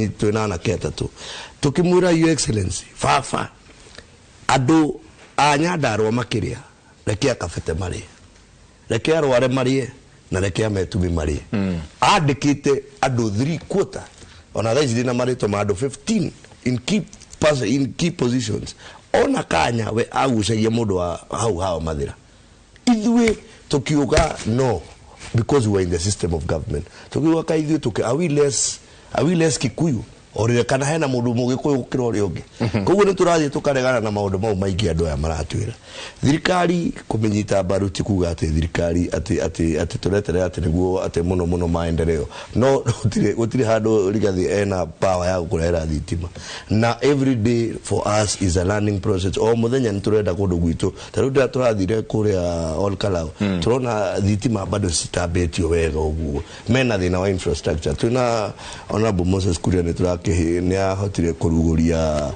Twĩna anake atatũ, tũkĩmwĩra, "Your Excellency, baba, andũ a Nyandarũa makĩrĩa, reke akabete marĩe, reke arware marĩe, na reke ametumi marĩe." Andĩkĩte andũ 3/4. Ona thaa ici ndĩna marĩtwa ma andũ 15 in key positions. Ona kanya we agucagia mũndũ wa hau hao mathĩra. Ithuĩ tukiuga no, because we were in the system of government, tukiuga ka ithuĩ tuki are we less Kikuyu orire kana hena mũndũ mũgĩkũyũ gũkĩra ũrĩa ũngĩ? Koguo nĩ tũrathiĩ tũkaregana na maũndũ mau maingĩ andũ aya maratwĩra. Thirikari kũmĩnyita mbaru ti kuga atĩ thirikari atĩ tũreterera atĩ nĩguo atĩ mũno mũno maendeleo. No gũtirĩ handũ Rigathi ena power ya gũkũrehera thitima, na every day for us is a learning process. O mũthenya nĩ tũrenda kũndũ gwitũ. Ta rĩu tũrathire kũrĩa Ol Kalou, tũrona thitima bado citambĩtio wega, ũguo mena thĩna wa infrastructure. Twĩna Honorable Moses Kuria nĩ tũrakĩhe nĩ ahotire kũrugũria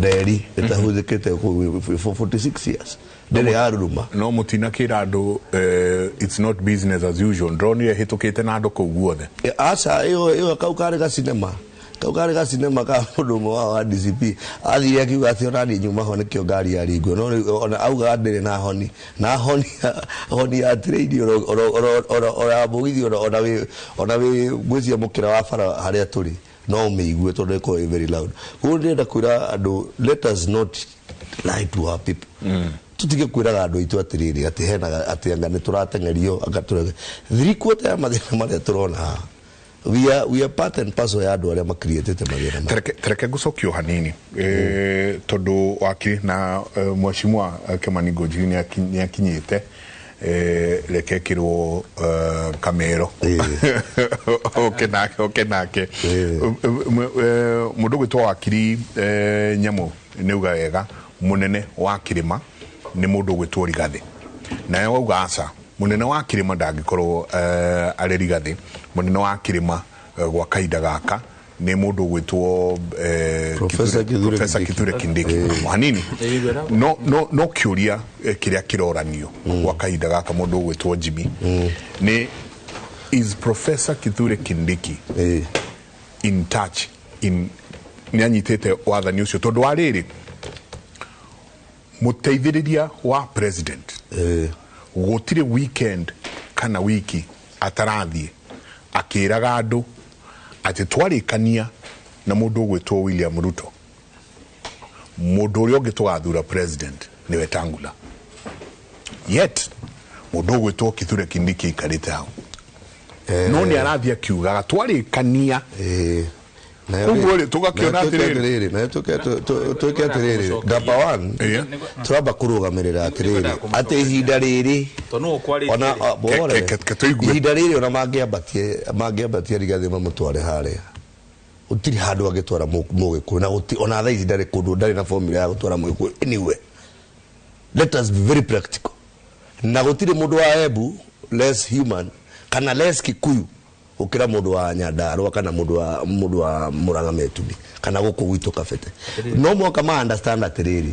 reri ĩtahũthĩkĩte kũu for 46 years, ndĩrĩ yaruruma. No mũtinakĩra andũ it's not business as usual? Ndronire hĩtũkĩte na andũ kũu guothe. Aca, ĩyo kau karĩ gacinema, kau karĩ gacinema ka mũndũ ũmwe wao wa DCP. Athire akiuga atĩ ona niĩ nyuma ho nĩkĩo ngari yaringwo, no rĩu ona auga ndĩrĩ na honi na honi honi ya train oro mũgithi ona wĩ ngwĩciria mũkĩra wa bara harĩa tũrĩ no ũmĩigue tondũ ĩkoragwo ĩ very loud. Koguo ndĩrenda kwĩra andũ, let us not lie to our people. Tutige kwĩraga andũ aitũ atĩrĩrĩ, atĩ hena atĩ anga nĩ tũrateng'erio, anga tũrege 3/4 ya mathĩna marĩa tũrona haha. We are part and parcel ya andũ arĩa makriĩtĩte mathĩna maya. Tereke ngũcokio hanini, tondũ wakiri na mheshimiwa Kimani Ngunjiri nĩ akinyĩte. Reke kĩrwo kamero oke nake, oke nake. Mũndũ gwĩtwo wakiri Nyamũ nĩ uga wega, mũnene wa kĩrĩma nĩ mũndũ ũgwĩtwo Rigathĩ, nawe wauga aca, mũnene wa kĩrĩma ndangĩkorwo arĩ Rigathĩ. Mũnene wa kĩrĩma gwa kahinda gaka nĩ mũndũ ũgwĩtwo Professor Kithure Professor Kindiki. Kithure Kindiki. Hanini no kĩũria kĩrĩa kĩroranio gwa kahinda gaka, mũndũ ũgwĩtwo Jimmy, nĩ is Professor Kithure Kindiki in touch in nĩ anyitĩte wathani ũcio? Tondũ wa rĩrĩ, mũteithĩrĩria wa president gũtirĩ weekend kana wiki atarathiĩ akĩraga andũ atĩ twarĩkania na mũndũ ũgwĩtwo William Ruto, mũndũ ũrĩa ũngĩ tũgathura president nĩ Wetangula. Yet mũndũ ũgwĩtwo Kithure Kindiki aikarĩte hau, no nĩ arathiĩ akiugaga twarĩkania. Koguo rĩ, tũgakĩona atĩrĩrĩ. Nayo twĩke atĩrĩrĩ, number one, tũramba kũrũgamĩrĩra atĩrĩrĩ, atĩ ihinda rĩrĩ Tondũ nũ ũkwarĩtie ona rĩ? bore. Ke tũigue. Ihinda rĩrĩ ona mangĩambatie Rigathĩ mamũtware harĩa, gũtirĩ handũ angĩtwara mũgĩkũyũ na ona thaa ici ndarĩ kũndũ, ndarĩ na formula ya gũtwara mũgĩkũyũ anywhere. Let us be very practical. Na gũtirĩ mũndũ wa Embu less human kana less Kikuyu gũkĩra mũndũ wa Nyandarũa kana mũndũ wa Murang'a Metumi kana gũkũ gwitũ Kabete. No mwaka ma understand atĩrĩrĩ,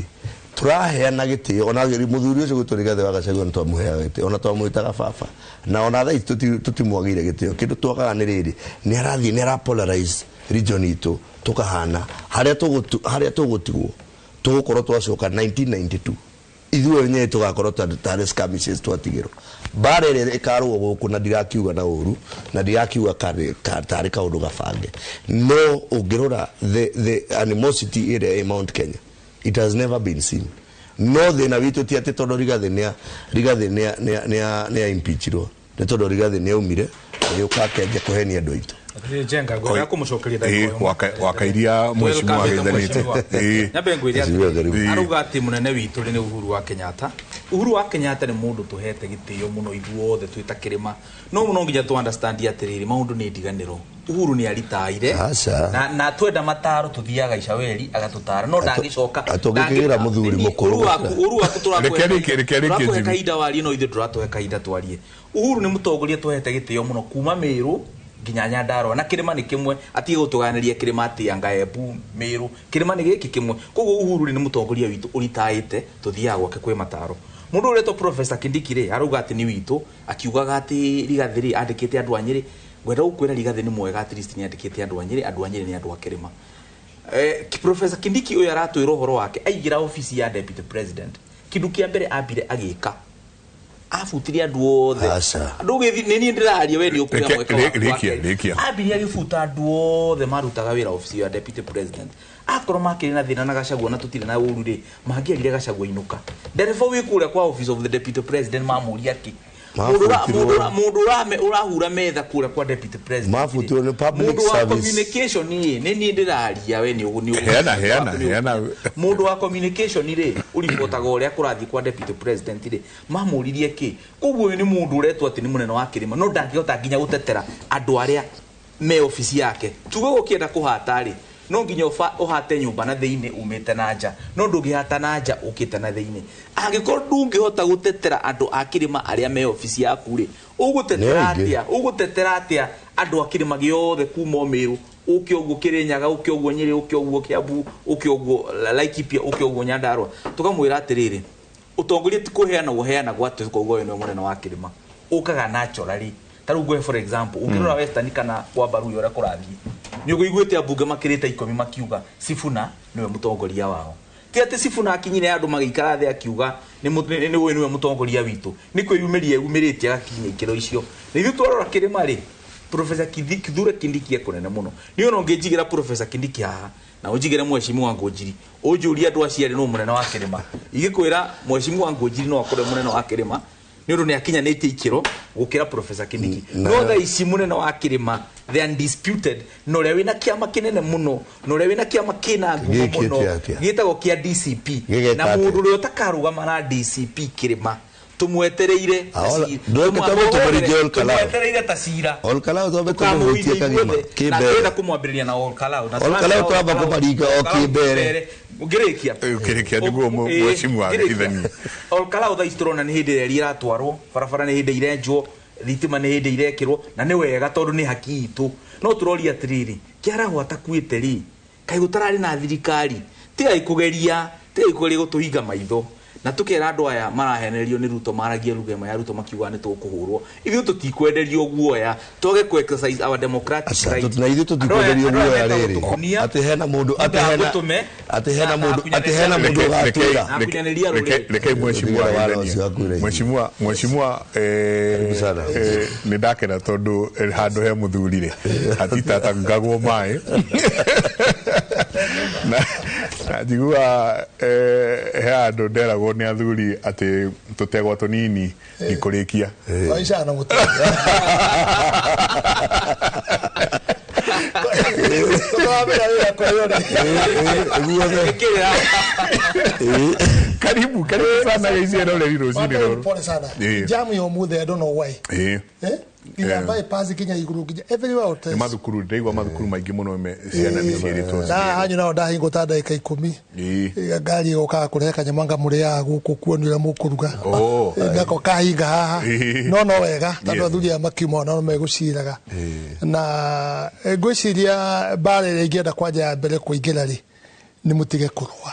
tũraheana gĩtĩo. Ona mũthuri ũcio gwĩtwo Rigathĩ wa Gachagua nĩ twamũheaga gĩtĩo, ona twamwĩtaga baba, na ona thaa ici tũtimwagĩire gĩtĩo. Kĩndũ twagaga nĩ rĩrĩ, nĩ arathiĩ nĩ ara polarize region itũ, tũkahana harĩa harĩa tũgũtigwo tũgũkorwo twacoka 1992. Ithuĩ enyewe tũgakorwo tarĩ skirmishes twatigĩrwo mbara ĩrĩa ĩkarũo gũkũ. Na ndirakiuga na ũru, na ndirakiuga tarĩ kaũndũ gabange, no ũngĩrora the animosity ĩrĩa ĩ Mount Kenya, it has never been seen. No thĩna witũ ti atĩ tondũ Rigathĩ nĩa impeachirwo, nĩ tondũ Rigathĩ nĩ aumire agĩũka akĩanjia kũhenia andũ aitũ. Atĩrĩrĩ, Njenga, ngwenda kũmũcokeria ndagĩka ĩmwe. Wakairia mheshimiwa Welcome, agĩthanĩte. mheshimiwa. Nyambe ngwĩre Mheshimiwa, atĩrĩrĩ, karibu. Arauga atĩ mũnene witũ rĩ nĩ Uhuru wa Kenyatta. Uhuru wa Kenyatta nĩ mũndũ tũhete gĩtĩo mũno ithuothe twĩ ta kĩrĩma, no no nginya tũ understand atĩrĩrĩ, maũndũ nĩ ndiganĩro. Uhuru nĩ aritaire. Aca. Na twenda mataro tũthiaga Icaweri agatũtara, no ndangĩcoka. Atũngĩkĩgĩra mũthuri mũkũrũ Uhuru waku gũkĩra. Uhuru waku Reke rĩke, reke tũrakũhe Jimmy. kahinda warie, no ithuĩ ndũratũhe kahinda twarie. Uhuru nĩ mũtongoria tũhete gĩtĩo mũno kuma Meru nginya Nyandarua, na kĩrĩma nĩ kĩmwe. Atige gũtũganĩria kĩrĩma atĩ anga Embu, Meru, kĩrĩma nĩ gĩkĩ kĩmwe. Koguo Uhuru rĩ nĩ mũtongoria witũ ũritaĩte, tũthiaga gwake kwĩ mataro. Mũndũ ũretwo Professor Kindiki rĩ arauga atĩ nĩ witũ, akiugaga atĩ Rigathĩ rĩ andĩkĩte andũ a Nyĩrĩ. Ngwenda gũkwĩra Rigathĩ nĩ mwega, at least nĩ andĩkĩte andũ a Nyĩrĩ, andũ a Nyĩrĩ nĩ andũ a kĩrĩma. Professor Kindiki ũyũ aratwĩra ũhoro wake aingĩra ofici ya deputy president, kĩndũ kĩa mbere ambire agĩka abutire andũ othe. Ndũgĩthi nĩ niĩ ndĩraria, we nĩ ũkũrĩa mweke waku. Rĩkia. Ambirie agĩbuta andũ othe marutaga wĩra ofici ya deputy president. Akorwo makĩrĩ na thĩna na Gachagua na tũtirĩ na ũru rĩ, mangĩerire Gachagua inũka. Ndereba wĩ kũrĩa kwa office of the deputy president mamũria kĩ? Mũndũ ũrahura metha kũrĩa kwa deputy president mabutirwo nĩ public service. Mũndũ wa communication rĩ, nĩ niĩ ndĩraria, we nĩ Heana. Mũndũ wa communication rĩ, ũribotaga ũrĩa kũrathiĩ kwa deputy president rĩ, mamũririe kĩ? Koguo ũyũ nĩ mũndũ ũretwo atĩ nĩ mũnene wa kĩrĩma, no ndangĩhota nginya gũtetera andũ arĩa me ofici yake. Tuge ũkĩenda kũhata rĩ, no nginya ũhate nyũmba na thĩinĩ umĩte na nja, no ndũngĩhata na nja ũkĩte na thĩinĩ. Angĩkorwo ndũngĩhota gũtetera andũ a kĩrĩma arĩa me ofici yaku rĩ, ũgũtetera atĩa? Ũgũtetera atĩa andũ a kĩrĩma gĩothe kuma Meru, ũke ũguo Kĩrĩnyaga, ũke ũguo Nyĩrĩ, ũke ũguo Kiambu, ũke ũguo Laikipia, ũke ũguo Nyandarua? Tũkamwĩra atĩrĩrĩ, ũtongoria ti kũheanagwo, ũheanagwo atĩ ũkauga ũyũ nĩwe mũnene wa kĩrĩma, ũkaga naturally. Ta rĩu ngũhe for example, ũngĩrora Western kana kwa Mbaruya ũrĩa kũrathiĩ, nĩ ũkũiguĩte ambunge makĩrĩte 10 makiuga Sifuna nĩwe mũtongoria wao. Ti atĩ Sifuna akinyire andũ magĩikara thĩ akiuga nĩ ũyũ nĩwe mũtongoria witũ, nĩ kwĩyumĩria eyumĩrĩtie agakinya ikĩro icio. Na ithuĩ twarora kĩrĩma rĩ, Professor Kithure Kindiki ekũnene mũno. Niĩ ona ũngĩnjigĩra Professor Kindiki haha na ũnjigĩre Mheshimiwa Ngũnjiri, ũnjũrie andũ acio erĩ nũ mũnene wa kĩrĩma, ingĩkwĩra Mheshimiwa Ngũnjiri no akorwo mũnene wa kĩrĩma nĩ ũndũ nĩ akinyanĩtie ikĩro gũkĩra Professor Kindiki. No thaa ici mũnene wa kĩrĩma, the undisputed, na ũrĩa wĩna kĩama kĩnene mũno, na ũrĩa wĩna kĩama kĩna ngumo mũno gĩtagwo kĩa DCP, na mũndũ ũrĩa ũtakarũgama na DCP kĩrĩma tũmwetereire tũmwetereire ta cira. Olkalou twambe tũmũhutie kagima kĩmbere, na twenda kũmwambĩrĩria na Olkalou, na Olkalou twamba kũmaringa o kĩmbere. Ũngĩrĩkia ũkĩrĩkia nĩguo mheshimiwa Githani. Olkalou thaa ici tũrona nĩ hĩndĩ ĩrĩa iratwarwo barabara, nĩ hĩndĩ irenjwo thitima, nĩ hĩndĩ irekĩrwo, na nĩ wega tondũ nĩ haki itũ. No tũroria atĩrĩrĩ, kĩarahũ atakuĩte rĩ, kaĩ gũtararĩ na thirikari? Tigai kũgeria gũtũhinga maitho. Na tukera andũ aya marahenerio nĩ Ruto, maragia lugha ĩmwe ya Ruto makiuga nĩ tũkũhũrwo. Ithuĩ tũtikwenderio guoya, twage ku exercise our democratic right. Na ithuĩ tũtikwenderio guoya rĩrĩ, atĩ hena mũndũ, atĩ hena mũndũ, atĩ hena mũndũ ũgatwĩra. Reke mheshimiwa, mheshimiwa, nĩ ndakena tondũ handũ he mũthuri rĩ hatitatangagwo maĩ. Na njigua he handũ nderagwo nĩ athuri atĩ tũtegwa tũnini ndikũrĩkia. Maisha na mũtego. Karibu, karibu sana gĩciero rĩri rũcinĩ rũrũ. Pole sana. Jamu ya ũmũthĩ, I don't know why. Nginya bypass nginya igũrũ nginya everywhere hotel. Nĩ mathukuru, ndĩraigua mathukuru maingĩ mũno me ciana nĩ ciĩrĩtwo. Na hanyu nao ndahingwo ta ndagĩka 10. Ngari ĩgokaga kũrehe kanyamũ anga mũrĩaga gũkũ kuonio ũrĩa mũkũruga. Ngako kahinga haha. No no wega tondũ athuri aya makiuma ona no megũciraga. Na ngwĩciria mbara ĩrĩa ingĩenda kwanja ya mbere kũingĩra rĩ, nĩ mũtige kũrũa.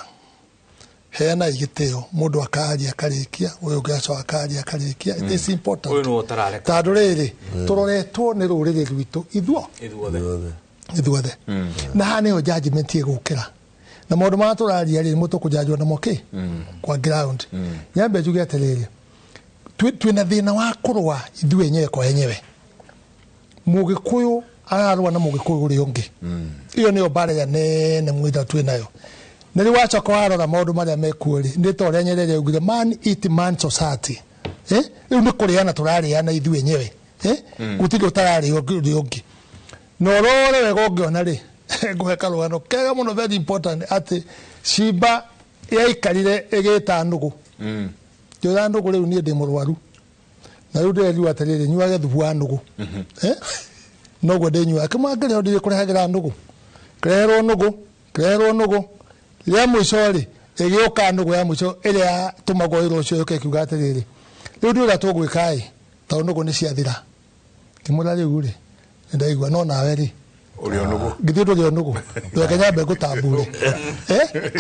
Heana igĩtĩo, mũndũ akaria akarĩkia, ũyũ ũngĩ acoka akaria akarĩkia. It is important. Tondũ rĩrĩ, tũroretwo nĩ rũrĩrĩ rwitũ ithuothe. Na haha nĩho judgment ĩgũkĩra. Na maũndũ marĩa tũraria rĩ, nĩmo tũkũjanjwo namo kĩ? Kwa ground. Nyambe njuge atĩrĩrĩ, twĩna thĩna wa kũrũa ithuĩ enyewe kwa enyewe. Mũgĩkũyũ ararũa na mũgĩkũyũ ũrĩa ũngĩ. Ĩyo nĩyo mbara ĩrĩa nene mwitha twĩ nayo. Na rĩu wacoka warora maũndũ marĩa mekuo rĩ, nĩ ta ũrĩa Nyerere augire, man eat man society. Rĩu nĩ kũrĩana tũrarĩana ithuĩ enyewe. Gũtirĩ ũtararĩo ũrĩa ũngĩ. Na ũrore wega ũngĩona rĩ, ngũhe karũgano kega mũno very important, atĩ cimba yaikarire ĩgĩta nũgũ. Njũra nũgũ rĩu niĩ ndĩ mũrwaru. Na rĩu ndĩrerirwo atĩrĩrĩ, nyuage thubu wa nũgũ. Noguo ndĩnyuaga. Kĩmwangĩrĩo ndirĩ kũrehagĩra nũgũ. Kĩreherwo nũgũ, kĩreherwo nũgũ. Rĩa mũico rĩ, ĩgĩũka nũgũ ya mũico ĩrĩa yatũmagwo wĩra ũcio yũke ĩkiuga atĩrĩrĩ, rĩu ndiũĩ ũrĩa tũgwĩka ĩ, tondũ nũgũ nĩ ciathira. Ngĩmwĩra rĩu rĩ, nĩndaigua no nawe rĩ, Ũrĩ o nũgũ. Githĩ ndũrĩ o nũgũ. Reke nyambe ngũtambũre.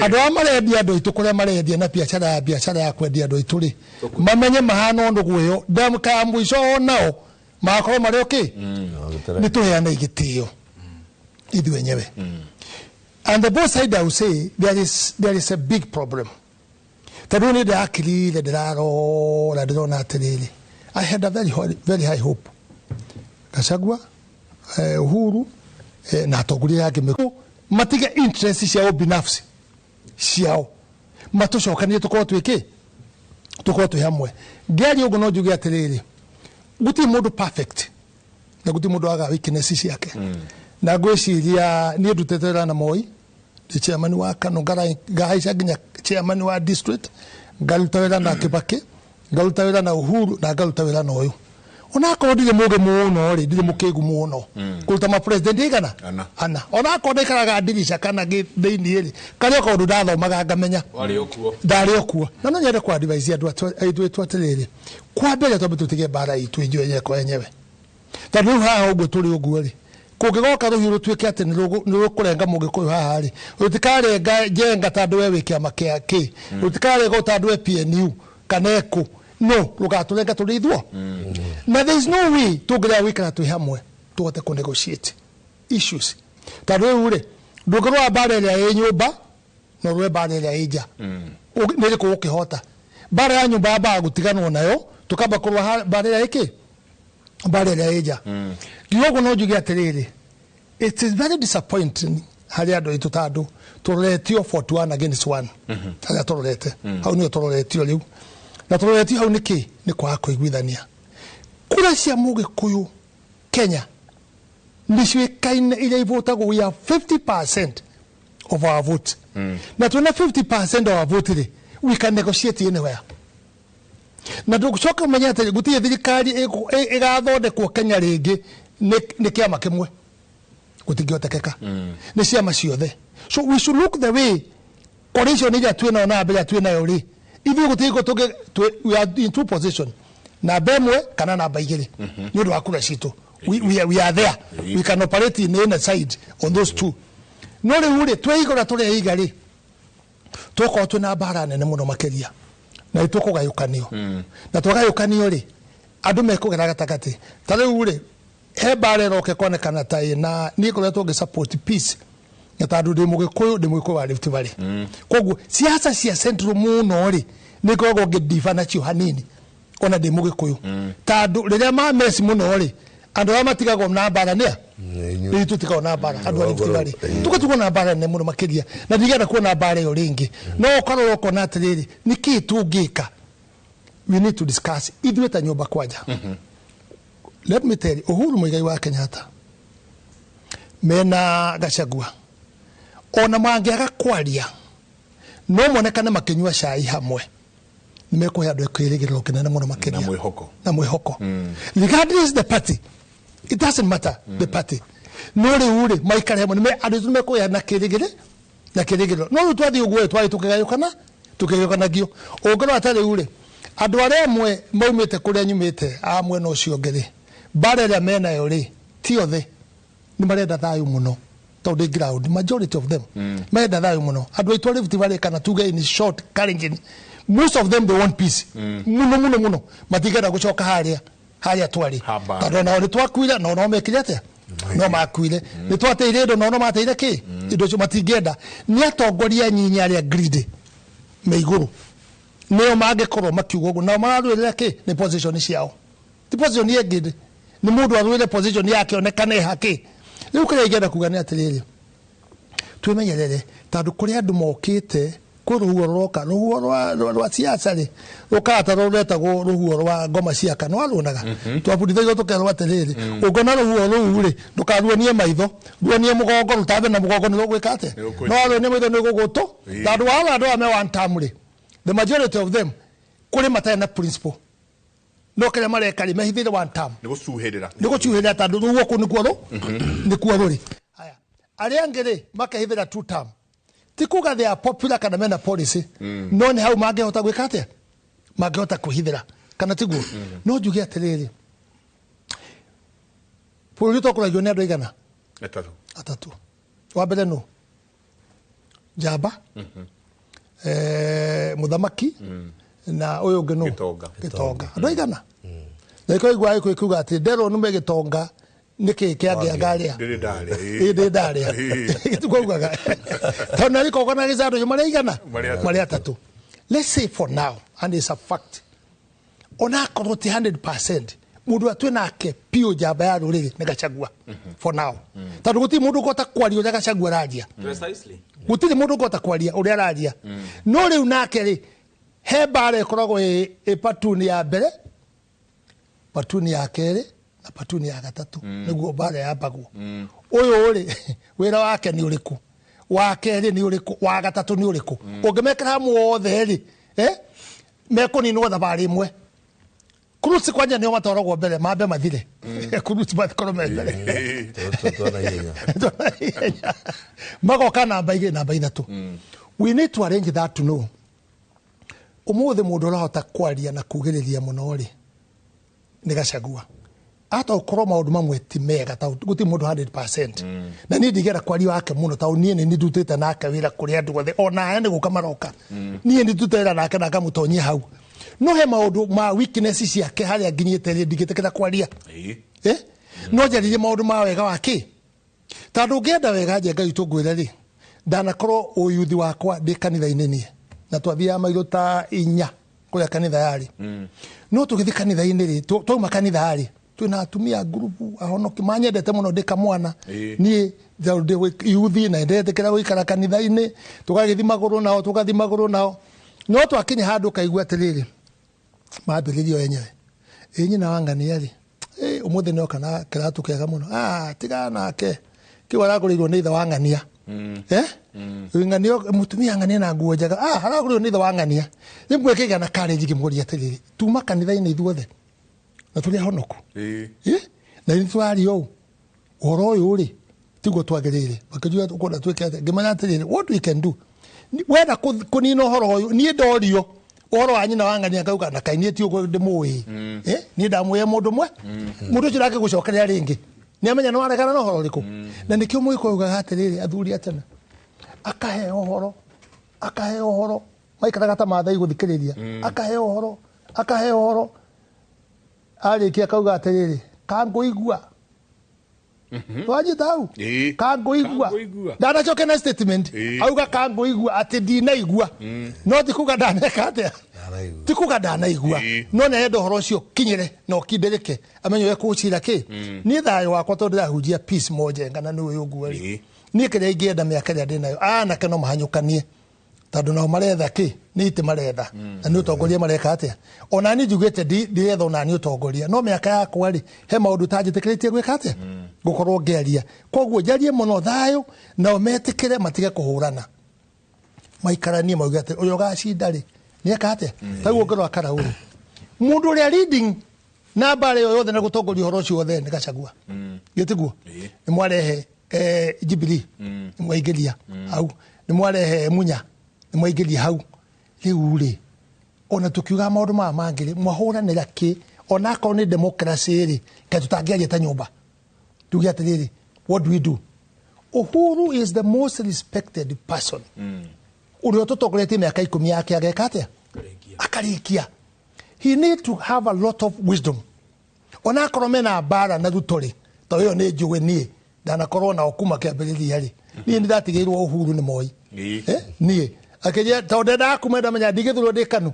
Andũ arĩa marendia andũ aitũ kũrĩa marendia na biacara ya kwendia andũ aitũ rĩ, mamenye mahana o nũgũ ĩyo. Ndamũkaya mũico o nao Magakorwo marĩ okay? Nĩ tũheane gĩtĩo ithuĩ enyewe. And the both side, I would say there is a big problem. Tondũ nĩ ndĩrakirire, ndĩrarora, ndĩrona atĩrĩrĩ, I had a very, very high hope. Gachagua, Uhuru, na atongoria angĩ matige interest ciao binafsi ciao, matũcokanie, tũkorwo twĩ kĩ, tũkorwo twĩ hamwe. Ngĩaria ũguo no njuge atĩrĩrĩ, gũtirĩ mũndũ perfect na gũtirĩ mũndũ wagaga weakness ciake. Na ngwĩciria niĩ ndutĩte wĩra na Moi, ndĩ chairman wa Kanu, ngahaica nginya chairman wa district, ngaruta wĩra na Kibaki, ngaruta wĩra na Uhuru, na ngaruta wĩra na ũyũ. Onakorwo ndirĩ mũgĩ mũno rĩ, ndirĩ mũkĩgu mũno kũruta ma president igana Ana. Ana. Onakorwo ndaikaraga ndirica kana thĩinĩ rĩ, karĩ o kaũndũ ndathomaga ngamenya. Warĩ o kuo. Ndarĩ o kuo. Na no nyende kwa advise andũ aitũ atĩrĩrĩ, kwa mbere twambe tũtige mbara itũ ithuĩ enyewe kwa enyewe, tondũ rĩu haha ũguo tũrĩ ũguo rĩ, kũngĩgoka rũhiũ rũtuĩke atĩ nĩ rũkũrenga mũgĩkũyũ haha rĩ, rũtikarenga Njenga tondũ we wĩ kĩama kĩa kĩ, rũtikarenga tondũ we PNU kana ekũ, no rũgatũrenga tũrĩ ithuo. Na there is no way tũngĩrega gũikara twĩ hamwe tũhote kũ negotiate issues, tondũ rĩu rĩ, ndũngĩrũa mbara ĩrĩa ĩ nyũmba na ũrũe mbara ĩrĩa ĩ nja. Nĩ ĩrĩkũ ũkĩhota? Mbara ya nyũmba yambaga gũtiganwo nayo, tũkamba kũrũa mbara ĩrĩa ĩkĩ, mbara ĩrĩa ĩ nja. Ngiuga ũguo no njuge atĩrĩrĩ, it is very disappointing harĩ andũ aitũ, tondũ tũroretio 41 against 1. Harĩa tũrorete hau nĩho tũroretio rĩu, na tũroretio hau nĩkĩ? Nĩ kwaga kũiguithania. Kura cia mũgĩkũyũ Kenya nĩ ciũĩkaine iria ivotagwo. We are 50% of our vote, na twĩna 50% of our vote rĩ, we can negotiate anywhere. Na ndũgũcoka ũmenye atĩ gũtirĩ thirikari ĩgathondekwo Kenya rĩngĩ nĩ kĩama kĩmwe, gũtingĩhotekeka, nĩ ciama ciothe. So we should look the way coalition iria twĩnayo na mbere twĩnayo rĩ, ithuĩ gũtirĩ tũngĩ we are in two position, namba ĩmwe kana namba igĩrĩ, nĩ ũndũ wa kura citũ. We are there, we can operate in any side on those two. No rĩu rĩ, tweigora tũreiga rĩ, tũkorwo twĩna mbara nene mũno makĩria, na nĩ tũkũgayũkanio. Na twagayũkanio rĩ, andũ mekũgera gatagatĩ. Ta rĩu rĩ, he mbara ĩroke konekana ta ĩna niĩ ngoretwo ngĩ support peace, na tondũ ndĩ mũgĩkũyũ, ndĩ mũgĩkũyũ wa Rift Valley, koguo siasa cia central mũno rĩ, nĩ ngoragwo ngĩdiva nacio hanini ona ndĩ mũgĩkũyũ, tondũ rĩrĩa mamesi mũno rĩ, andũ arĩa matigagwo na mbara nĩa? Nĩ inyuĩ. Nĩ tũtigagwo na mbara, andũ a Rift Valley. Ĩĩ. Tũgatigwo na mbara nene mũno makĩria, na ndigenda kuona mbara ĩyo rĩngĩ. No ũkarora ũkona atĩrĩrĩ, nĩkĩĩ tũngĩka? We need to discuss ithuĩ ta nyũmba kwanja. Let me tell you, Uhuru Muigai wa Kenyatta mena Gachagua, ona mangĩaga kwaria, no monekane makĩnyua cai hamwe, nĩ mekũhe andũ kĩrĩgĩrĩro kĩnene mũno makĩria. Na mwĩhoko. Na mwĩhoko, regardless the party. It doesn't matter the party, no rĩu rĩ, maikare hamwe, andũ aitũ nĩmekũgĩa na kĩrĩgĩrĩ na kĩrĩgĩrĩro. No rĩu twathiĩ ũguo rĩ, twathiĩ tũkĩgayũkana, tũkĩgayũkanagio. Ũngĩrora ta rĩu rĩ, andũ arĩa amwe maumĩte kũrĩa nyumĩte a mwena ũcio ũngĩ rĩ, mbara ĩrĩa menayo rĩ, ti othe nĩ marenda thayũ mũno, tondũ ndĩ ground, majority of them marenda thayũ mũno. Andũ aitũ a Rift Valley, kana tuge in short Kalenjin, most of them, they want peace mũno mũno mũno. Matingĩenda gũcoka harĩa harĩa twarĩ. Haba. Tondũ onao nĩ twakuire, no no mekire atĩa? No makuire. Nĩ twateire indo, no no mateire kĩ indo icio. Matingĩenda. Nĩ atongoria nyinyi arĩa greedy me igũrũ nĩo mangĩkorwo makiuga ũguo, nao mararũĩrĩra kĩ? Nĩ position ciao, ti position ĩngĩ. Nĩ mũndũ arũĩre position yake onekane hakĩ. Rĩu kĩrĩa ingĩenda kuga nĩ atĩrĩrĩ, twĩmenyerere, tondũ kũrĩ andũ mokĩte kwĩ rũhuho rũroka, rũhuho rwa siasa rĩ, rũkaga ta rũretagwo rũhuho rwa ngoma cia kanua ruonaga. Twabundithagio tũkerwo atĩrĩrĩ, ũngĩona rũhuho rũu rĩ, ndũkaruonie maitho, ruonie mũgongo, rũtambe na mũgongo, nĩ rũgwĩka atĩa? Nĩ rũkũnyita. No waruonie maitho nĩ gũgũtũ. Ĩĩ. Tondũ warora andũ aya me one term rĩ, the majority of them kũrĩ matarĩ na principle, no kĩrĩa mareka rĩ, mehithĩire one term. Nĩ gũcuhĩrĩra. Nĩ gũcuhĩrĩra, tondũ rũhuho kũu nĩkuo rũ nĩkuo rũrĩ. Haya, arĩa angĩ rĩ, makehithĩra two term. Ti kuga they are popular kana mena policy, no nĩ hau mangĩhota gwĩka atĩa? Mangĩhota kwĩhithĩra, kana tiguo? No njuge atĩrĩrĩ, bũrũri ũtongoragio nĩ andũ aigana? Atatũ. Atatũ. Wa mbere nũ? Njamba, mũthamaki, na ũyũ ũngĩ nũ? Gĩtonga. Gĩtonga. Andũ aigana? Na ĩkorwo igua gĩkũyũ kiuga atĩ nderwo nume gĩtonga nĩkĩ kĩangĩa ngarĩa. Ndĩrĩ ndarĩa. Ĩ ndĩ ndarĩa. Gĩtikuaugaga. Tondũ na gĩkongo na gĩcandũ marĩa igana? Marĩa atatũ. Marĩa atatũ. Let's say for now, and it's a fact, onakorwo ti 100% mundu atwe nake piũ njamba ya rũrĩrĩ nĩ Gachagua for now, tondũ gũtirĩ mũndũ ũkũhota kwaria ũrĩa Gachagua araria. Precisely. Gũtirĩ mũndũ ũkũhota kwaria ũrĩa araria. No rĩu nake rĩ, he mbara ĩkoragwo ĩ patuni ya mbere, patuni ya kerĩ na patuni ya gatatũ, nĩguo mbara yambagwo. Ũyũ rĩ, wĩra wake nĩ ũrĩkũ? Wa kerĩ nĩ ũrĩkũ? Wa gatatũ nĩ ũrĩkũ? Ũngĩmekĩra hamwe othe rĩ, mekũninwo thabarĩ ĩmwe. Kurusi kwanja nĩo matwaragwo mbere, mambe mathire. Kurusi makorwo me mbere. Twana ihenya. Magoka namba igĩrĩ, namba ithatũ. We need to arrange that to know. Ũmũthĩ mũndũ ũrahota kwaria na kugĩrĩria mũno rĩ, nĩ Gachagua. Ata ũkorwo maũndũ mamwe ti mega, ta gũtirĩ mũndũ 100%. Na niĩ ndigera kwaria wake mũno, tondũ niĩ nĩ ndutĩte nake wĩra kũrĩ andũ othe, ona aya nĩ gũka maroka. Niĩ nĩ ndutĩte wĩra nake na ngamũtonyia hau. No he maũndũ ma weakness ciake harĩa nginyĩte rĩ, ndingĩtĩkĩra kwaria. No njaririe maũndũ ma wega wa kĩ? Tondũ ũngĩenda wega nje Ngai tũngwĩre rĩ, ndanakorwo ũyuthi wakwa ndĩ kanitha-inĩ niĩ, na twathiaga mairũ ta 4 kũrĩa kanitha yarĩ. No tũgĩthiĩ kanitha-inĩ rĩ, twauma kanitha rĩ, twĩna atumia ngurubu ahonoki manyendete mũno ndĩ kamwana. Niĩ ndĩ yuthi na ndetĩkĩra gũikara kanitha-inĩ, tũgagĩthiĩ magũrũ nao, tũgathiĩ magũrũ nao. No twakinya handũ kaigua atĩrĩrĩ, mambĩrĩrio enyewe. Ĩ nyina wa ng'ania rĩ, ũmũthĩ nĩoka na kĩratũ kĩega mũno. Tigana nake. Kĩu aragũrĩirwo nĩ ithe wa ng'ania. Ng'ania, mũtumia ng'ania na nguo njega. Aragũrĩirwo nĩ ithe wa ng'ania. Rĩmwe kĩgĩa na courage ngĩmũria atĩrĩrĩ, tuma kanitha-inĩ ithuothe na tũrĩ ahonoku. Na nĩ tũraria ũũ, ũhoro ũyũ rĩ, tiguo twagĩrĩire. Makĩnjũria ũkwenda twĩke atĩa? Ngĩmenya atĩrĩrĩ, what we can do, wenda kũnina ũhoro ũyũ, niĩ ndorio ũhoro wa nyina wa ng'ania ngauga na kaĩ niĩ ti ũguo ndĩmũĩ. Niĩ ndamũĩ mũndũ ũmwe. Mũndũ ũcio ndangĩgũcokeria rĩngĩ. Nĩamenya nĩ waregana na ũhoro ũrĩkũ. Na nĩkĩo mũgĩkũyũ augaga atĩrĩrĩ, athuri a tene, akaheo ũhoro, akaheo ũhoro, maikaraga ta Maathai gũthikĩrĩria, akaheo ũhoro, akaheo ũhoro. Arĩkia akauga atĩrĩrĩ, kangũigua. Twanyita hau? Kangũigua. Ndanacokia na statement. Auga kangũigua atĩ ndinaigua. No ti kuga ndaneka atĩa? Ti kuga ndanaigua. No nĩarenda ũhoro ũcio ũkinyĩre na ũkindĩrĩke. Amenye ũrĩa ekũũcira kĩ. Niĩ thayũ wakwa tondũ ndĩrahunjia peace mojenga na nĩ ũyũ ũguo rĩ. Niĩ kĩrĩa ingĩenda mĩaka ĩrĩa ndĩnayo, anake no mahanyũkanie. Tondũ nao maretha kĩ? Nĩ itĩ maretha. Na nĩ ũtongoria mareka atĩa? Ona niĩ njugĩte ndiretha ona niĩ ũtongoria. No mĩaka yakwa rĩ, he maũndũ itanjĩtĩkĩrĩtie gwĩka atĩa? Gũkorwo ngĩaria. Koguo njarie mũno thayũ, nao metĩkĩre matige kũhũrana. Maikaranie mauge atĩ ũrĩa ũgacinda rĩ, nĩeka atĩa? Ta rĩu ũngĩrora Karau rĩ, mũndũ ũrĩa leading na mbara ĩyo yothe na gũtongoria ũhoro ũcio wothe nĩ Gachagua. Gĩtiguo? Nĩ mwarehe Jubilee, nĩ mwaingĩria hau. Nĩ mwarehe Munya, nĩ mwaingĩria hau. Rĩu rĩ, ona tũkiuga maũndũ maya mangĩ rĩ, mwahũranĩra kĩ? Ona akorwo nĩ democracy rĩ, kaĩ tũtangĩaria ta nyũmba. Tuge atĩrĩrĩ, what do we do? Uhuru is the most respected person. Ũrĩa ũtũtongoretie mĩaka 10 yake ageka atĩa? Akarĩkia. He need to have a lot of wisdom. Ona akorwo mena mbara na Ruto rĩ, tondũ ĩyo nĩ njũĩ niĩ, ndanakorwo nao kuma kĩambĩrĩria rĩ. Niĩ nĩ ndatigĩirwo Uhuru nĩ Moi. Niĩ. Akĩnjĩra, tondũ ndendaga kuma ndamenya ndigĩthurwo ndĩ KANU.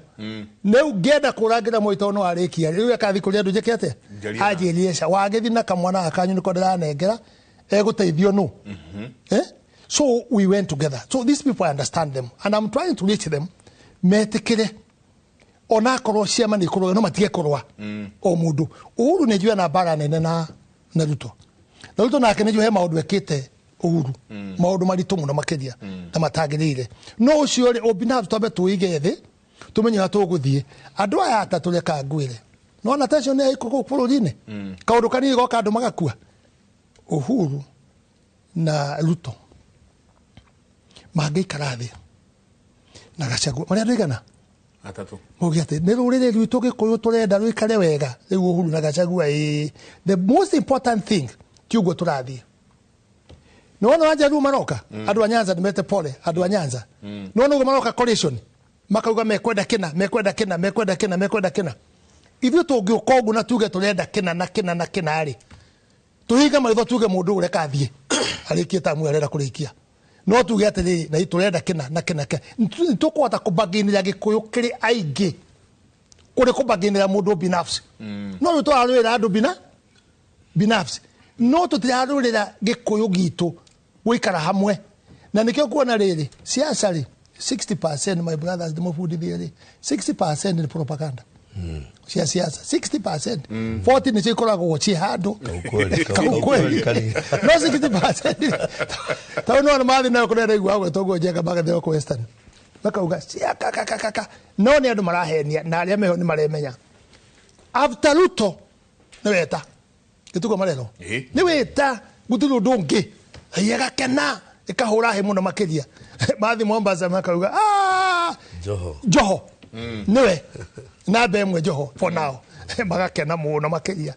Rĩu ngĩenda kũrangĩra Moi tondũ no arĩkia. Rĩu akathi kũrĩ andũ njĩke atĩa? Njarie na- Anjĩrie ca, wagĩthiĩ na kamwana gaka kanyu nĩko ndĩranengera, egũteithio nũ? So we went together. So these people, I understand them. And I'm trying to reach them. Metĩkĩre. Ona akorwo ciama nĩ ikũrũa, no matige kũrũa. O mũndũ. Uhuru nĩ njũĩ na mbara nene na Ruto. Na Ruto nake nĩ njũĩ he maũndũ ekĩte Uhuru. Maũndũ maritũ mũno makĩria. Na matagĩrĩire. No ũcio rĩ, ũbinafsi twambe tũige thĩ, tũmenye ũrĩa tũgũthiĩ. Andũ aya atatũ reka ngwĩre. No na tension nĩ ĩkũ gũkũ bũrũri-inĩ. Kaũndũ kanini goka andũ magakua. Uhuru na Ruto mangĩikara thĩ na Gachagua marĩa andũ aigana? Atatũ. Mauge atĩ nĩ rũrĩrĩ rwitũ Gĩkũyũ tũrenda rũikare wega. Rĩu Uhuru na Gachagua, ĩĩ. The most important thing ti ũguo tũrathiĩ. Nĩ wona Wanjaruo maroka? Andũ a Nyanza nĩmete pole, andũ a Nyanza. Nĩ wona ũguo maroka coalition? Makauga mekwenda kĩna, mekwenda kĩna, mekwenda kĩna, mekwenda kĩna. Ithuĩ tũngĩũka ũguo na tuge tũrenda kĩna na kĩna na kĩna rĩ, tũhinge maitho tuge mũndũ ũreka athiĩ arĩkie tamu arenda kũrĩkia, no tuge atĩrĩrĩ, na tũrenda kĩna na kĩna kĩna, nĩtũkũhota kũbaginĩra Gĩkũyũ kĩrĩ aingĩ kũrĩ kũbaginĩra mũndũ binafsi. No rĩu tũrarũĩra andũ binafsi, no tũtirarũĩra Gĩkũyũ gitũ gũikara hamwe. Na nĩkĩo kuona rĩrĩ siasa rĩ, 60%, my brothers, ndĩmũbundithie rĩ, 60% nĩ propaganda cia siasa, 60%. 40 nĩcio ikoragwo ciĩ handũ. Kaukweli, kaukweli. Kaukweli. No 60% tondũ nĩwona mathiĩ nayo kũrĩa ndaigua gwĩtwo ũguo Njenga magatheo kũ Western makauga cia kakakaka, no nĩ andũ marahenia na arĩa meho nĩ maremenya. After Ruto nĩ weta gĩtugo marerwo nĩ wĩta gũtirĩ ũndũ ũngĩ, ĩgakena ĩkahũra hĩ mũno makĩria. Mathi Mombasa makauga, "Ah, Joho." Joho nĩwe namba ĩmwe, Joho for now. Magakena mũno makĩria.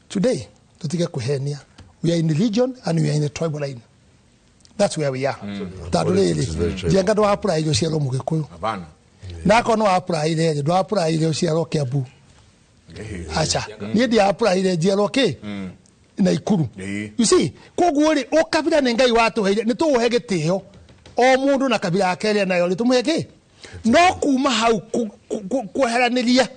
Today tũtige kũhenia, we are in region and we are in the tribal line. That's where we are. Tondũ Politics is very rĩrĩ tribal. Njenga, ndũapuraire ũciarwo Mũgĩkũyũ. Hapana. Na akorwo nĩ wapuraire rĩ, ndũapuraire ũciarwo Kĩambu. Aca, niĩ ndiapuraire njiarwo kĩ Naikuru. You see, koguo rĩ, ũkabira nĩ Ngai watũheire, nĩ tũũhe gĩtĩo o mũndũ na kabira yake ĩrĩa nayo rĩ, tũmũhe kĩ, no kuma hau kweheranĩria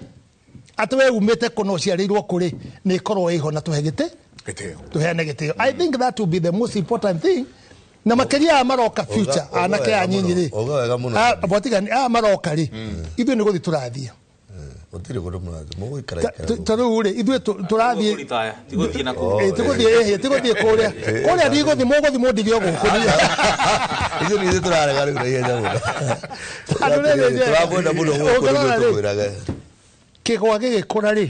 atĩ we umĩte kũna ũciarĩirwo kũrĩ, nĩ ĩkorwo ĩho na tũhe gĩtĩ Gĩtĩo. Tũheane gĩtĩo. I think that will be the most important thing, na makĩria aya maroka future, Uga anake wega aya nyinyi rĩ. mũno, uga wega mũno. Ah, botigani aya maroka rĩ, ithuĩ nĩ gũthiĩ tũrathiĩ. Gũtirĩ kũndũ mũrathiĩ, mũgũikara ikara Ta rĩu rĩ, ithuĩ tũrathiĩ. Kũritaya, tigũthiĩ na kũu. Ĩ, tigũthiĩ, ĩhĩ, tigũthiĩ kũrĩa kũrĩa, ndigũthiĩ, mũgũthiĩ mũndige o gũkũ. Ithuĩ nĩ ithuĩ tũrarega rĩu na ihenya mũno. Andũ rĩrĩ njega. Tũramwenda mũno gũkũ nĩguo Ũngĩrora rĩ, tũkwĩrage. Kĩgwa gĩgĩkũra rĩ,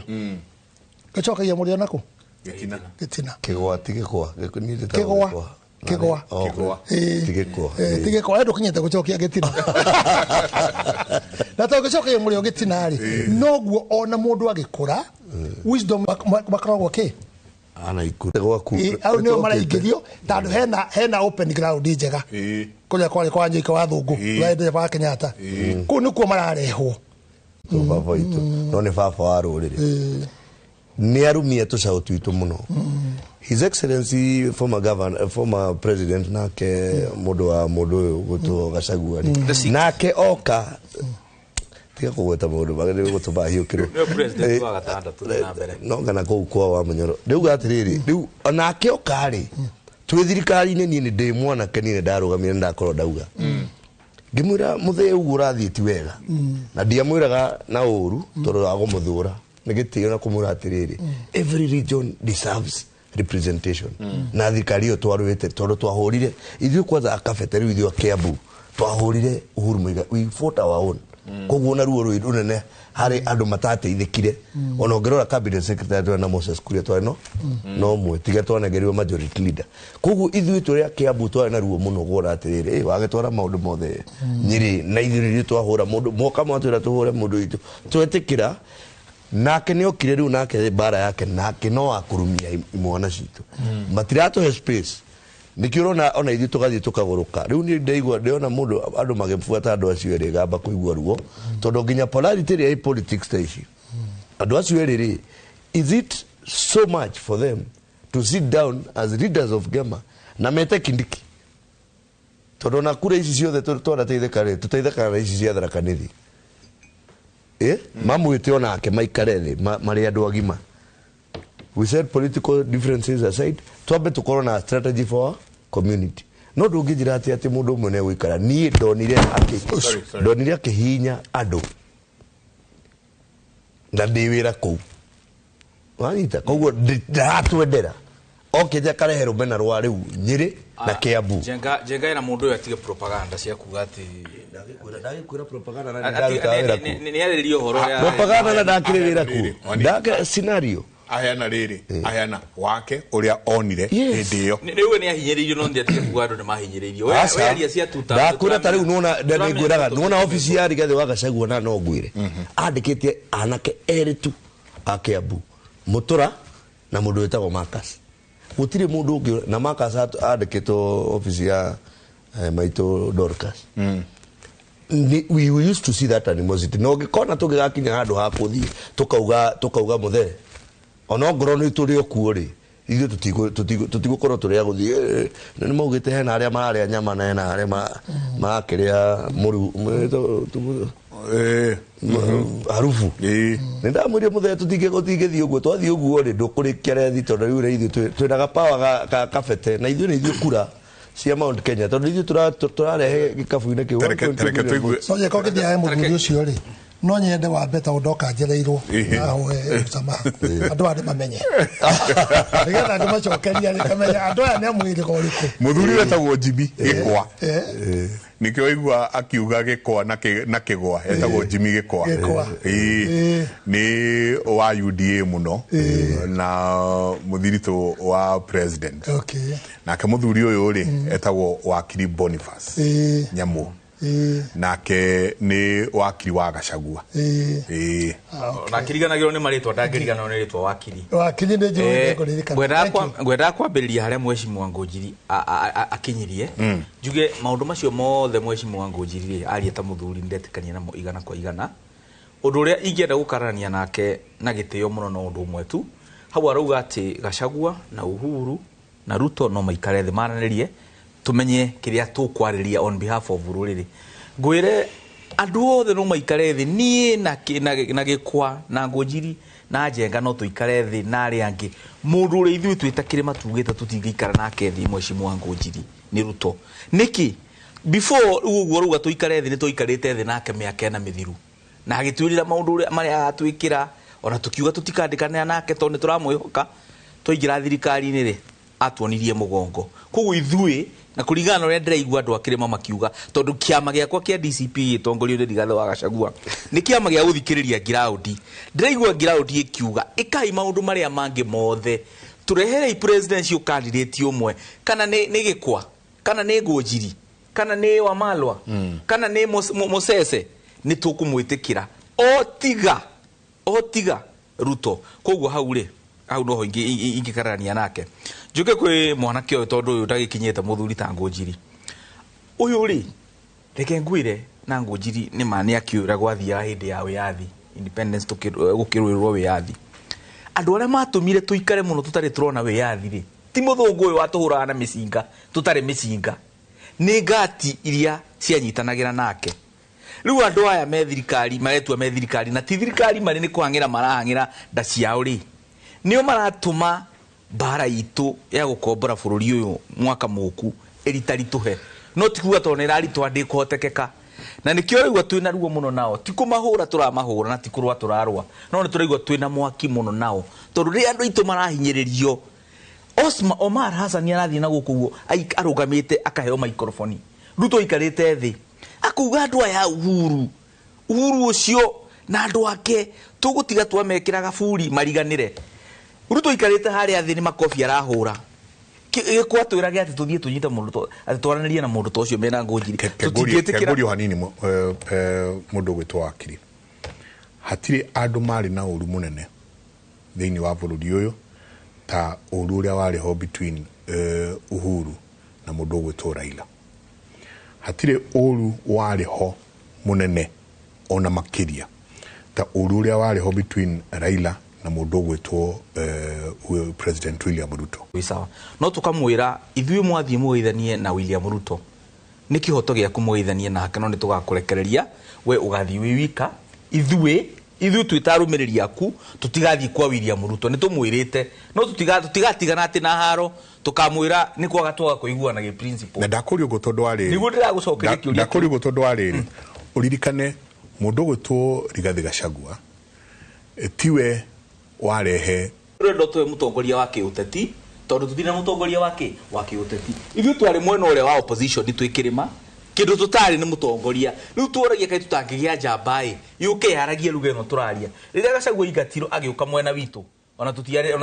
gĩcokagia mũrĩo nakũ? Gĩtina. Gĩtina. Kĩgwa ti gĩkwa. Niĩ njĩtagwo Kĩgwa. gĩkwa. Kĩgwa. Oh, Kĩgwa. Ĩ, ti gĩkwa. Ĩ, ti gĩkwa, we ndũkinyĩte gũcokia gĩtina, na tondũ gĩcokagia mũrĩo gĩtina rĩ, noguo ona mũndũ agĩkũra wisdom makoragwo kĩ. Ana ikuru gwaku. Ĩ, au nĩo maraingĩrio tondũ hena open ground njega kũrĩa kwarĩ kwa Njoika wa Thũngũ, kũrĩa wa Kenyatta, kũu nĩkuo mararehwo. To baba witũ, no nĩ baba wa rũrĩrĩ, nĩ arumia tũcaũ twitũ mũno. His Excellency former governor, former president, nake mũndũ wa mũndũ ũyũ gwĩtwo Gachagua rĩ, nake oka, tiga kũgweta maũndũ marĩa nĩ gũtũma hiũkĩrwo. Nĩwe president wa gatandatũ na mbere. No ngana kũu kwa wa Mũnyoro rĩu atĩrĩrĩ, rĩu onake oka rĩ, twĩ thirikari-inĩ, niĩ nĩ ndĩ mwanake, niĩ nĩ ndarũgamire, nĩ ndakorwo ndauga ngĩmwĩra mũthee ũguo ũrathiĩ ti wega, na ndiamwĩraga na ũru tondũ wa kũmũthũra, nĩ gĩtĩo na kũmwĩra atĩrĩrĩ, every region deserves representation. Na thirikari ĩyo twarũĩte tondũ twahũrire ithuĩ kwanza akabete, rĩu ithuĩ a Kiambu twahũrire Uhuru Muigai, we fought our own. Koguo na ruo rũi rũnene harĩ andũ matateithĩkire. Ona ũngĩrora cabinet secretary twarĩ na Moses Kuria, twarĩ no mwe tiga twanengerirwo majority leader. Koguo ithuĩ tũrĩ a Kiambu twarĩ na ruo mũno kuona atĩrĩrĩ, wagĩtwara maũndũ mothe Nyĩrĩ, na ithuĩ nĩ twahũra mũndũ moka mwatwĩra tũhũre mũndũ witũ, twetĩkĩra. Nake nĩ okire rĩu, nake mbara yake nake no akũrumia imwana citũ, matiratũhe space, nĩkĩo ũrona ona ithuĩ tũgathiĩ tũkagũrũka. Rĩu niĩ ndaigua ndĩona mũndũ andũ magĩbuata andũ acio erĩ, ngamba kũigua ruo tondũ nginya polarity ĩrĩa ĩ politics ta ici, andũ acio erĩ rĩ, is it so much for them to sit down as leaders of Gema na mete Kindiki? Tondũ ona kura ici ciothe twanateithĩka rĩ, tũteithĩkaga na ici cia Tharaka Nithi. Mamwĩte onake maikare thĩ marĩ andũ agima, we set political differences aside, twambe tukorwo na strategy for our community. No ndũngĩnjĩra atĩ mũndũ ũmwe nĩ egũikara. Niĩ ndonire akĩ Sorry, sorry. ndonire akĩhihinya andũ na ndĩ wĩra kũu wanyita, koguo ndaratwendera okĩte akarehe rũmena rwa rĩu Nyĩrĩ na Kĩambu. Njenga, Njenga ĩra mũndũ ũyũ atige propaganda cia kuga atĩ Ndagĩkwĩra propaganda na ndarutaga wĩra kũu. Nĩ arĩrĩrie ũhoro ũrĩa Propaganda na ndakĩrĩ wĩra Rĩrĩ, kũu. wani- Ndake scenario. Aheana rĩrĩ, aheana wake ũrĩa onire hĩndĩ ĩyo. Nĩ uge nĩ ahinyĩrĩirio, no ndiatige kuga andũ nĩ mahinyĩrĩirio. We aria cia tuta. Ndakwĩra ta rĩu nona nĩngwĩraga nona obici ya Rigathĩ wa Gachagua, na no ngwĩre andĩkĩte anake erĩ tu a Kiambu, Mũtũra na mũndũ wĩtagwo Marcus, gũtirĩ mũndũ ũngĩ. Na Marcus andĩkĩtwo obici ya maitũ Dorcas. We used to see that animosity. No ngĩkona tũgĩgakinya handũ ha kũthiĩ tukauga mũthee ona ongorwo nĩ tũrĩ o kuo rĩ, ithuĩ tũtigũkorwo tũrĩ a gũthiĩ, nĩ maugĩte hena arĩa mararĩa nyama na hena arĩa marakĩrĩa mũru harubu. Nĩ ndamwĩrire mũthee tũtingĩthiĩ ũguo, twathiĩ ũguo rĩ ndũkũrĩkia rethi, tondũ rĩu rĩ ithuĩ twĩna gapawa ga kabete na ithuĩ nĩ ithuĩ kura cia Mount Kenya, tondũ ithuĩ tũrarehe gĩkabu-inĩ kĩu. Tareke tũigue. No njĩka ũngĩthiĩ he mũthuri ũcio rĩ, no nyende wambe tondũ ndoka njereirwo na msamaha andũ aya nĩmamenye nĩgetha ndĩmacokeria rĩ kamenya andũ aya nĩ a mũhĩrĩga ũrĩkũ. Mũthuri wetagwo Jimmy Gĩkwa, nĩkĩo waigua akiuga Gĩkwa na Kĩgwa, etagwo Jimmy Gĩkwa. Gĩkwa. Nĩ wa UDA mũno na mũthiritũ wa president. Nake mũthuri ũyũ rĩ etagwo wakiri Boniface Nyamũ, nake nĩ wakiri wa Gachagua. Na kiriganagĩrwo nĩ marĩtwa, ndangĩriganĩrwo nĩ rĩtwa wakiri. Wakiri nĩ njũĩ nĩngũririkana. Ngwendaga kwambĩrĩria harĩa mheshimiwa Ngũnjiri akinyirie, njuge maũndũ macio mothe mheshimiwa Ngũnjiri rĩ aria ta mũthuri ndetĩkania namo 100%. Ũndũ ũrĩa ingĩenda gũkararania nake na gĩtĩo mũno no ũndũ ũmwe tu. Hau arauga atĩ Gachagua na Uhuru na Ruto no maikare thĩ maranĩrie tumenye kĩrĩa tũkwarĩria on behalf of rũrĩrĩ. Ngwĩre andũ othe no maikare thĩ, niĩ na Gĩkwa na Ngũnjiri na Njenga no tũikare thĩ na arĩa angĩ. Mũndũ ũrĩa ithuĩ twĩta kĩrĩma tugĩte tũtingĩikara nake thĩ mheshimiwa Ngũnjiri nĩ Ruto. Nĩkĩ? Before ũguo rauga tũikare thĩ, nĩ tũikarĩte thĩ nake mĩaka ĩna mĩthiru na agĩtwĩrĩra maũndũ marĩa agatwĩkĩra, ona tũkiuga tũtikandĩkanĩra nake tondũ nĩ tũramwĩhoka. Twaingĩra thirikari-inĩ rĩ atuonirie mũgongo. Koguo ithuĩ na kũringana na ũrĩa ndĩraigua andũ a kĩrĩma makiuga, tondũ kĩama gĩakwa kĩa DCP gĩtongorio nĩ Rigathĩ wa Gachagua nĩ kĩama gĩa gũthikĩrĩria ngiraũndi, ndĩraigua ngiraũndi ĩkiuga ĩkai maũndũ marĩa mangĩ mothe, tũreherei presidential candidate ũmwe, kana nĩ Gĩkwa, kana nĩ Ngũnjiri, kana nĩ Wamalwa, kana nĩ Mosese, nĩ tũkũmwĩtĩkĩra o tiga Ruto. Koguo hau rĩ, hau noho ingĩkararania nake. Njuke kwĩ mwanake ũyũ tondũ ũyũ ndagĩkinyĩte mũthuri ta Ngũnjiri. Ũyũ rĩ, reke ngwĩre na Ngũnjiri nĩ ma nĩ akĩũra gwathiaga hĩndĩ ya wĩyathi, independence gũkĩrũĩrwo wĩyathi. Andũ arĩa matũmire tũikare mũno tũtarĩ tũrona wĩyathi rĩ, ti mũthũngũ ũyũ watũhũraga na mĩcinga, tũtarĩ mĩcinga. Nĩ ngati iria cianyitanagĩra nake. Rĩu andũ aya me thirikari, maretua me thirikari, na ti thirikari marĩ nĩ kũhang'ĩra marahang'ĩra nda ciao rĩ, nĩo maratũma mbara itũ ya gũkombora bũrũri ũyũ mwaka mũku ĩritaritũhe. No ti kuga tondũ nĩ ĩraritũha ndĩkũhotekeka. Na nĩkĩo ũraigua twĩna ruo mũno nao, ti kũmahũra tũramahũra na ti kũrũa tũrarũa, no nĩ tũraigua twĩna mwaki mũno nao, tondũ rĩrĩa andũ aitũ marahinyĩrĩrio. Osma Omar Hassan arathiĩ na gũkũ ũguo arũgamĩte akaheo microphone, Ruto aikarĩte thĩ akuga andũ aya Uhuru, Uhuru ũcio na andũ ake tũgũtiga twamekĩra gaburi mariganĩre. Ruto aikarĩte harĩa thĩ nĩ makobi arahũra. Gĩkwa twĩrage atĩ tũthiĩ tũnyite mũndũ atĩ twaranĩrie na mũndũ ta ũcio mena Ngũnjiri. Tũtingĩtĩkĩra. Kengũrio hanini mũndũ ũgwĩtwo wakiri. Hatirĩ andũ marĩ na ũru mũnene thĩinĩ wa bũrũri ũyũ ta ũru ũrĩa warĩ ho between Uhuru na mũndũ ũgwĩtwo Raila. Hatirĩ ũru warĩ ho mũnene ona makĩria ta ũru ũrĩa warĩ ho between Raila na mũndũ ũgwĩtwo President William Ruto. Sawa. No tũkamwĩra ithuĩ mwathiĩ mũgeithanie na William Ruto, nĩ kĩhoto gĩaku mũgeithanie nake, no nĩ tũgakũrekereria we ũgathiĩ wĩ wika. Ithuĩ twĩ ta arũmĩrĩri aku tũtigathiĩ kwa William Ruto, nĩ tũmwĩrĩte, no tũtigatigana atĩ na haro, tũkamwĩra nĩ kwaga twaga kũiguana gĩ principle. Na ndakũria ũguo tondũ wa rĩrĩ. Nĩguo ndĩragũcokeria kĩũria. Ndakũria ũguo tondũ wa rĩrĩ. Ũririkane mũndũ ũgwĩtwo Rigathĩ Gachagua tiwe warehe rwendo twe mũtongoria wa kĩũteti, tondũ tũtirĩ na mũtongoria wa kĩũteti. Ithuĩ twarĩ mwena ũrĩa wa opposition twĩ kĩrĩma, kĩndũ tũtarĩ nĩ mũtongoria. Rĩu tũragia kaĩ tũtangĩgĩa njamba ĩ yũke yaragie lugha ĩno tũraria. Rĩrĩa Gachagua aingatirwo agĩũka mwena witũ, ona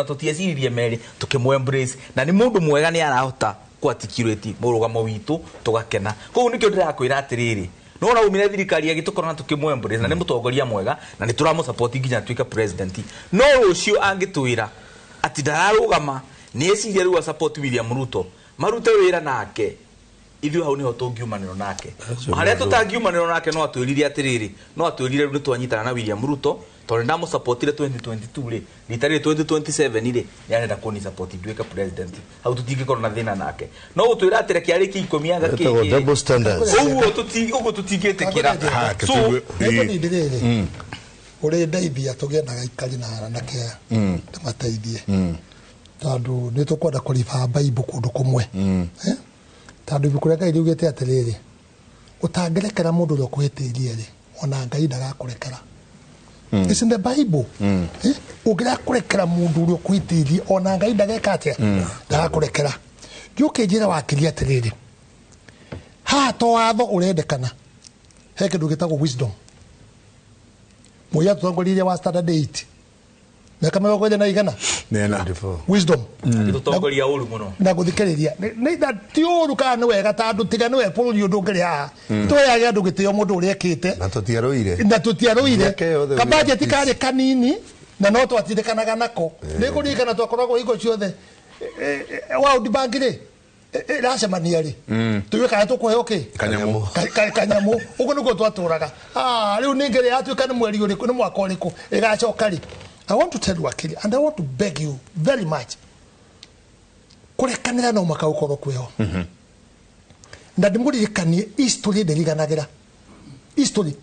tũtieciririe merĩ, tũkĩmũ embrace, na nĩ mũndũ mwega, nĩ arahota kũ-articulate mũrũgamo witũ tũgakena. Koguo nĩkĩo ndĩrakwĩra atĩrĩrĩ, no ona umire thirikari agĩtũkorwo na tũkĩmũ embrace, na nĩ mũtongoria mwega na nĩ tũramũ-support nginya atuĩke president. No rũciũ angĩtwĩra atĩ ndararũgama, nĩ eciria rĩu a support William Ruto, marute wĩra nake, Ithuĩ hau nĩho tũngiumanĩrwo nake. Harĩa tũtangiumanĩrwo nake no atwĩrire atĩrĩrĩ, no atwĩrire rĩu nĩtwanyitana na William Ruto tondũ nĩndamũsupportire 2022 rĩ, rita rĩrĩ 2027 rĩ, nĩarenda kũni support nduĩke president. Hau tũtingĩkorwo na thĩna nake. No gũtwĩra atĩ reke arĩkie ikũmi anga Etagwo kĩkĩ. double standards. Ũguo tũtingĩtĩkĩra. Ha, So, tũtigue- Nĩngũthiĩ ndĩrĩrĩ ũrĩ ndeithia tũgĩe na gaikari na anake aya tũmateithie tondũ nĩ tũkwenda kũriba Bible kũndũ kũmwe. Eh? Tondũ ibuku rĩa Ngai riugĩte atĩrĩrĩ, ũtangĩrekera mũndũ ũrĩa ũkũhĩtĩirie rĩ, ona Ngai ndagakũrekera. It's in the Bible. Eh? Ũngĩrega kũrekera mũndũ ũrĩa ũkũhĩtĩirie, ona Ngai ndageka atĩa? Ndagakũrekera. Njũke njĩre wakiri atĩrĩrĩ, haha to watho ũrendekana, he kĩndũ gĩtagwo wisdom. Mũiya tũtongoririe wa standard 8 mĩaka 240 Nena. wisdom agĩtũtongoria ũru mũno. Na gũthikĩrĩria nĩ ti ũru kana nĩ wega tondũ tiga nĩwe bũrũri ũyũ ndũngĩrĩ haha. Tũheage andũ gĩtĩo mũndũ ũrĩa ekĩte Na tũtiarũire. Na tũtiarũire. Mĩaka yothe Kabajeti we karĩ kanini na no twatindĩkanaga nako. Nĩ kũririkana twakoragwo hingo ciothe World Bank rĩ ĩracemania rĩ, tuge kana tũkũheo kĩ. Kanyamũ. Kanyamũ ũguo nĩguo twatũraga. Ah, rĩu ningĩ rĩ yatuĩka nĩ mweri ũrĩkũ, nĩ mwaka ũrĩkũ ĩgacoka rĩ. I want to tell you Wakili, and I want to beg you very much, kũrekanĩra no mũhaka gũkorwo kwĩho. Na ndĩmũririkanie history ndĩriganagĩra. History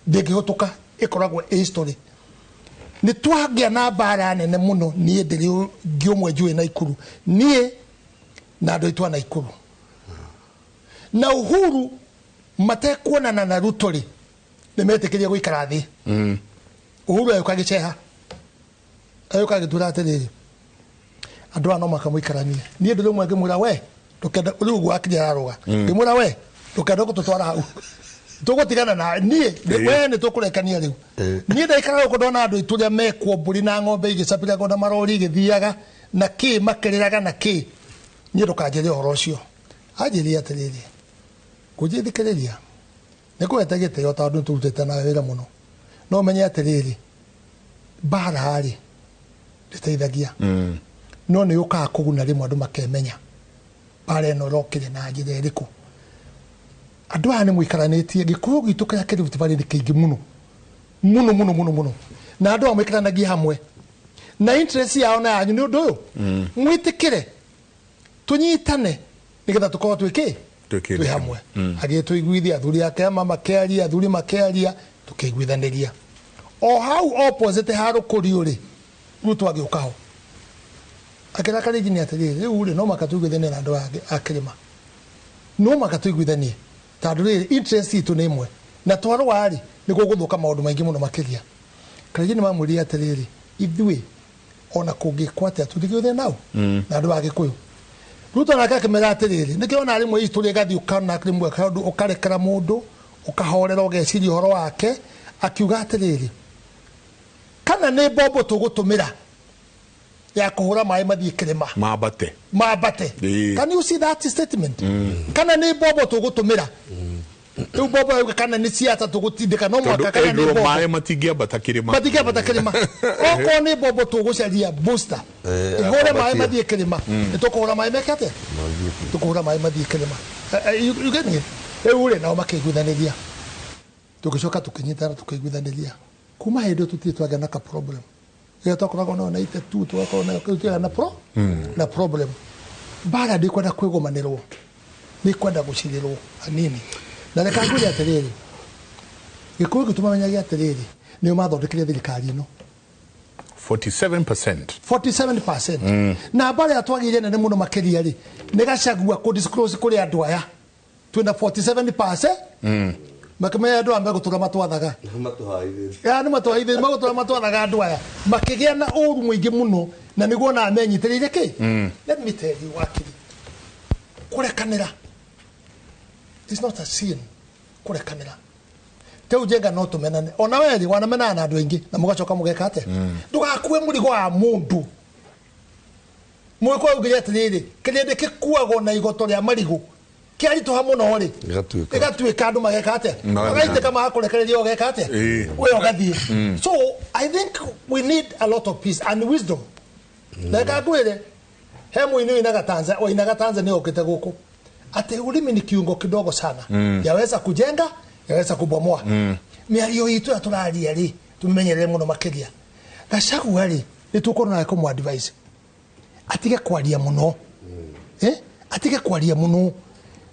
ndĩngĩhũtũka, ĩkoragwo ĩ history. Nĩ twagĩa na mbara nene mũno. Niĩ ndĩrĩ ngĩ ũmwe njũĩ Naikuru, niĩ na andũ aitũ a Naikuru na Uhuru matekuonana na Ruto rĩ, nĩ metĩkĩrie gũikara thĩ. Uhuru agĩũka gĩceha, agĩũka agĩtwĩra atĩrĩrĩ, andũ aya no mũhaka mũikaranie. Niĩ ndĩrĩ ũmwe ngĩmwĩra we ndũkenda rĩu ũguo akinya ararũga, ngĩmwĩra we ndũkenda gũtũtwara hau, tũgũtigana na niĩ we nĩ tũkũrekania rĩu. Niĩ ndaikara gũkũ ndona andũ aitũ ũrĩa mekwo, mbũri na ng'ombe igĩcapĩragwo na marori igĩthiaga na kĩ makĩrĩraga na kĩ, niĩ ndũkanjĩre ũhoro ũcio. Anjĩrire atĩrĩrĩ, ngũnjĩthikĩrĩria nĩ kũhete gĩtĩo tondũ nĩ tũrutĩte na wĩra mũno, no menye atĩrĩrĩ, mbara rĩ ndĩteithagia, no nĩ yũkaga kũguna rĩmwe andũ makemenya mbara ĩno ĩrokire na njĩra ĩrĩkũ. Andũ aya nĩ mũikaranĩtie, gĩkũyũ gitũ kĩrĩa kĩrĩ Rift Valley nĩ kĩingĩ mũno mũno mũno mũno mũno, na andũ aya maikaranagia hamwe na interest yao na yanyu. Nĩ ũndũ ũyũ mwĩtĩkĩre tũnyitane nĩgetha tũkorwo twĩ kĩ. Twĩ kĩndũ Twĩ hamwe. Agĩtũiguithia, athuri ake ama makĩaria, athuri makĩaria, tũkĩiguithanĩria. O hau opposite ha Rũkũriũ rĩ, Ruto agĩũka ho akĩra Karinjini atĩrĩrĩ, rĩu rĩ no mũhaka tũiguithanie na andũ a kĩrĩma, no mũhaka tũiguithanie tondũ rĩrĩ interest itũ nĩ ĩmwe, na twarũa rĩ nĩ gũgũthũka maũndũ maingĩ mũno makĩria. Karinjini mamwĩrire atĩrĩrĩ, ithuĩ ona kũngĩkwo atĩa tũtingĩgũithania nao na andũ a Gĩkũyũ. Ruto nake akĩmera atĩrĩrĩ, nĩkĩo ona rĩmwe history ĩgathiĩ ũkona rĩmwe kaũndũ ũkarekera mũndũ ũkahorera ũgeciria ũhoro wake. Akiuga atĩrĩrĩ, kana nĩ mbombo tũgũtũmĩra ya kũhũra maĩ mathiĩ kĩrĩma Mambate. Mambate. Can you see that statement? Kana nĩ mbombo tũgũtũmĩra rĩu, mbombo yauga kana nĩ ciata tũgũtindĩka no Tondũ mũhaka kana nĩ endwo mbombo maĩ matingĩambata kĩrĩma. Matingĩambata kĩrĩma. Okorwo nĩ mbombo tũgũcaria booster ĩhũre maĩ akambatia. Mathiĩ kĩrĩma, nĩ tũkũhũra maĩ meke atĩa? Tũkũhũra maĩ mathiĩ kĩrĩma. You get me? Rĩu rĩ nao makĩiguithanĩria, tũgĩcoka tũkĩnyitana tũkĩiguithanĩria. Kuma hĩndĩ ĩyo tũtirĩ twagĩa na ka problem ĩrĩa twakoragwo nayo na itetu, tũgakorwo nayo tũtigana na pro na problem. Mbara ndĩkwenda kwĩgũmanĩrwo, nĩ kwenda gũcirĩrwo hanini. Na reka ngwĩre atĩrĩrĩ, Gĩkũyũ gitũ mamenyage atĩrĩrĩ, nĩo mathondekire thirikari ĩno. 47%. 47%. Na mbara ĩrĩa twagĩire nene mũno makĩria rĩ, nĩ Gachagua kũ disclose kũrĩ andũ aya twĩna 47%, makĩmenya andũ aya megũtũra matwathaga. Ya nĩ matwaithĩ magũtũra matwathaga. Andũ aya makĩgĩa na ũru mũingĩ mũno na nĩguo ona menyitĩrĩire kĩ. Let me tell you wakiri, kũrekanĩra is not a sin. Kũrekanĩra teu njenga no tũmenane ona weri wanamenana na andũ aingĩ na mũgacoka mũgeka atĩa? Ndũgakue mũrigo wa mũndũ. Mũgĩkũyũ augire atĩrĩrĩ, kĩrĩndĩ kĩkuagwo na igoto rĩa marigũ kĩaritũha mũno rĩ, Gĩgatuĩka. Ĩgatuĩka andũ mageka atĩa? Magathika. Magaitĩka magakũrekereria ũgeka atĩa? We ũgathiĩ. So I think we need a lot of peace and wisdom. Na reka ngwĩre, he mũini ũinaga Tanzania, wainaga Tanzania okĩte gũkũ. Atĩ ulimi ni kiungo kidogo sana. Yaweza kujenga, yaweza kubomoa. Mĩario itũ ya tũraria rĩ, tũmenyerere mũno makĩria. Gachagua rĩ, nĩ tũkorwo nake kũmũ advise. Atige kwaria mũno. Atige kwaria mũno.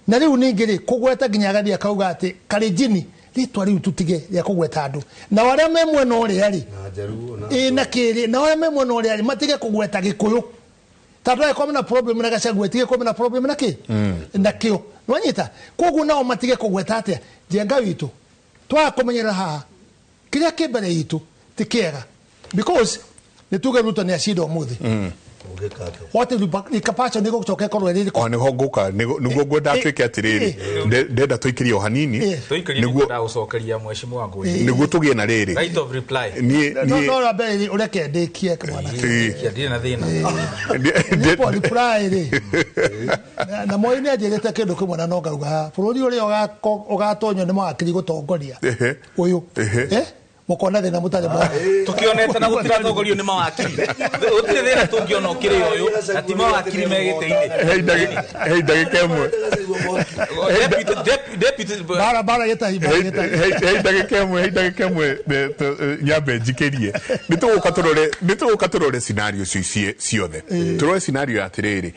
Na rĩu ningĩ rĩ, kũgweta nginya agathiĩ akauga atĩ Kalenjin rĩtwa rĩu tũtige rĩa kũgweta andũ. Na arĩa me mwena ũrĩa rĩ, na kĩrĩ, na arĩa me mwena ũrĩa rĩ, matige kũgweta Gĩkũyũ. Tondũ angĩkorwo mena problem na Gachagua, tige korwo mena problem na kĩ? Na kĩo. Nĩwanyita? Koguo nao matige kũgweta atĩa? Njenga witũ, twaga kũmenyerera haha, kĩrĩa kĩ mbere itũ ti kĩega. Because nĩ tuge Ruto nĩ acinda ũmũthĩ. What repercussion nĩ gũcoka ĩkorwo ĩrĩ ĩrĩkũ? O nĩho ngũka, nĩguo ngwenda atuĩke atĩrĩrĩ, ndenda tũikĩrie o hanini, nĩguo ndagũcokeria mheshimiwa Ngũi, nĩguo tũgĩe na rĩrĩ right of reply. No no mbere ũreke ndĩkie mwana. Ndirĩ na thĩna. Nipo reply rĩ. Na Moi nĩ anjĩrĩte kĩndũ kĩmwe na no ngauga bũrũri ũrĩa ũgatonywo nĩ mawakiri gũtongoria ũyũ. Mukona thina mutari mwana. Tukionete na gutiratongorio ni mawakiri. Gutire thina tungiona ukiri uyu na ti mawakiri megite-ini. Hei ndagika ĩmwe. Deputy bara bara yetahi hei ndagika ĩmwe, hei ndagika ĩmwe nyambe njikirie. Nĩ tũgũka tũrore scenario icio ciothe. Tũrore scenario ya atĩrĩrĩ,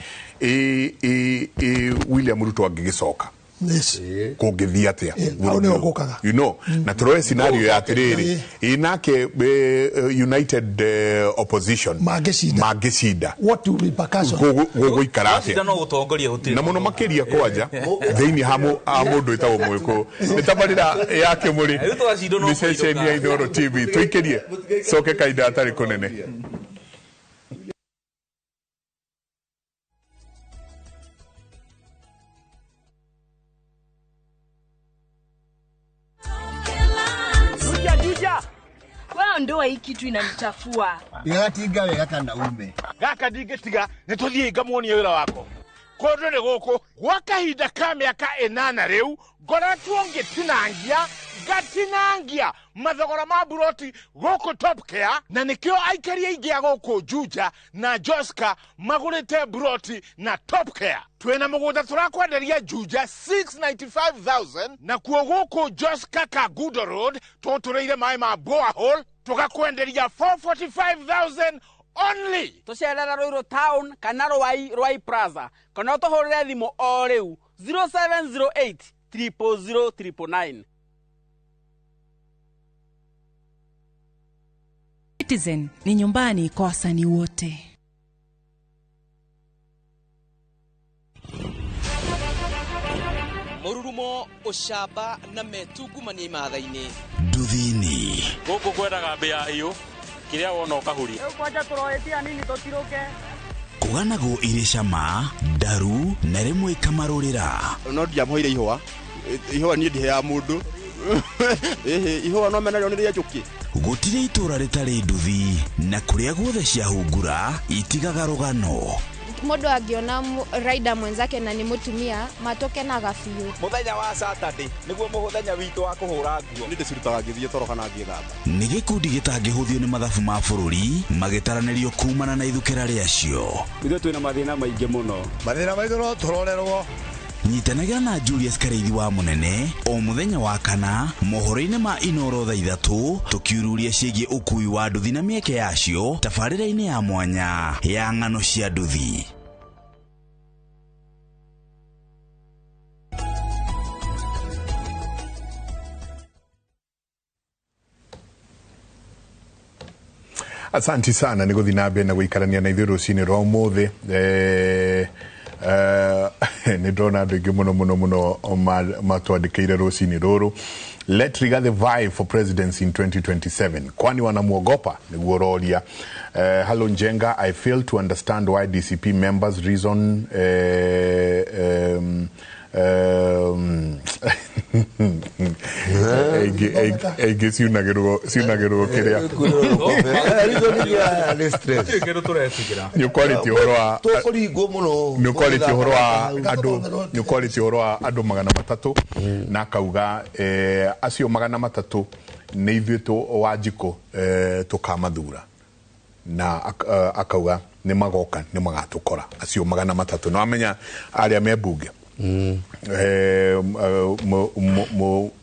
William Ruto angĩgĩcoka. Yes. Kũngĩthiĩ atĩa? Hau nĩho ngũkaga. You know, na tũrore scenario ya atĩrĩrĩ, nake United Opposition mangĩcinda. What will repercussion? Gũgũikara atĩa? No gũtongoria gũtirĩ. Na mũno makĩria kwanja thĩinĩ ha mũndũ wĩtagwo Mũgĩkũyũ. Nĩ tabarĩra ya Kĩmũrĩ. Nĩ ceceni ya Inooro TV. Tũikĩrie coke kahinda hatarĩ kũnene. Ndoa hii kitu inanichafua. Ndĩratinga wega kana ume. Gaka ndingĩtiga nĩ tũthiĩ ngamuonie wĩra wako. Kũndũ nĩ gũkũ gwa kahinda ka mĩaka 8 rĩu ngoretwo ngĩtinangia ngatinangia mathogora ma buroti gũkũ Top Care, na nĩkĩo aikari aingĩ a gũkũ Juja na Joska magũrĩte buroti na Top Care. Twĩna mũgũnda tũrakwenderia Juja 695,000 na kuo gũkũ Joska Kangundo Road tũtũrĩire maĩ ma borehole tũgakwenderia 445,000 only. Tũcerera Ruiru Town kana Ruai Plaza kana ũtũhũrĩre thimũ o rĩu 0708 000 999. Citizen ni nyumbani kwa wasanii wote. Mururumo ucamba na metungumania imatha-inĩ. Nduthini gũkũ kwendaga mbĩa hiũ kĩrĩa wona ũkahuria. Kwanja tũroetia nini tũtirũke. Kũganagwo irĩ cama ndaru na rĩmwe ikamarũrĩra. No ndiamũheire ihũa, ihũa niĩ ndiheaga mũndũ. Ihũa no menarĩo nĩ rĩa njũkĩ. Gũtirĩ itũra rĩtarĩ nduthi na kũrĩa guothe ciahungura itigaga rũgano. Mũndũ angĩona rider mwenzake na nĩ mũtumia matokenaga biũ. Mũthenya wa Saturday nĩguo mũthenya witũ wa kũhũra nguo. Nĩ ndĩcirutaga ngĩthiĩ toro kana ngĩthamba. Nĩ gĩkundi gĩtangĩhũthio nĩ mathabu ma bũrũri magĩtaranĩrio kumana na ithukĩra rĩacio. Ithuĩ twĩna mathĩna maingĩ mũno. Mathĩna maitũ no tũrorerwo. Nyitanagĩra na Julius Kareithi wa Mũnene o mũthenya wa kana mohoro-inĩ ma Inooro thaa 3 tũkiururia ciĩgiĩ ũkui wa nduthi na mĩeke yacio tabarĩra-inĩ ya mwanya ya ng'ano cia nduthi. Asanti sana nĩ gũthiĩ na mbere na gũikarania na ithuĩ rũcinĩ rwa ũmũthĩ. Nĩ ndona andũ aingĩ mũno mũno mũno matwandĩkĩire rũcinĩ rũrũ. Let Rigathi vie for presidency in 2027. Kwani wanamuogopa? Nĩguo ũroria. Hello Njenga, I fail to understand why DCP members reason aingĩ ciunagĩrwo kĩrĩa nĩ ũkwarĩtie ũhoro wa nĩ ũkwarĩtie ũhoro wa andũ nĩ ũkwarĩtie ũhoro wa andũ 300 na akauga acio 300 nĩ ithuĩ Wanjikũ tũkamathura na akauga nĩ magoka nĩ magatũkora acio 300 na wamenya arĩa me mbunge.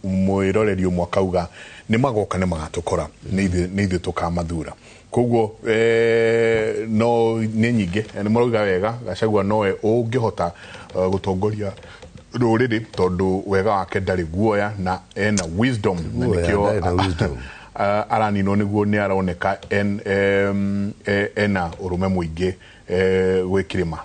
Mwĩroreri ũmwe akauga nĩ magoka nĩ magatũkora nĩ ithuĩ tũkamathura. Koguo no nĩ nyingĩ nĩ marauga wega Gachagua nowe ũngĩhota gũtongoria rũrĩrĩ tondũ wega wake ndarĩ guoya na ena wisdom na nĩkĩo araninwo nĩguo nĩ aroneka ena ũrũme mũingĩ gwĩ kĩrĩma.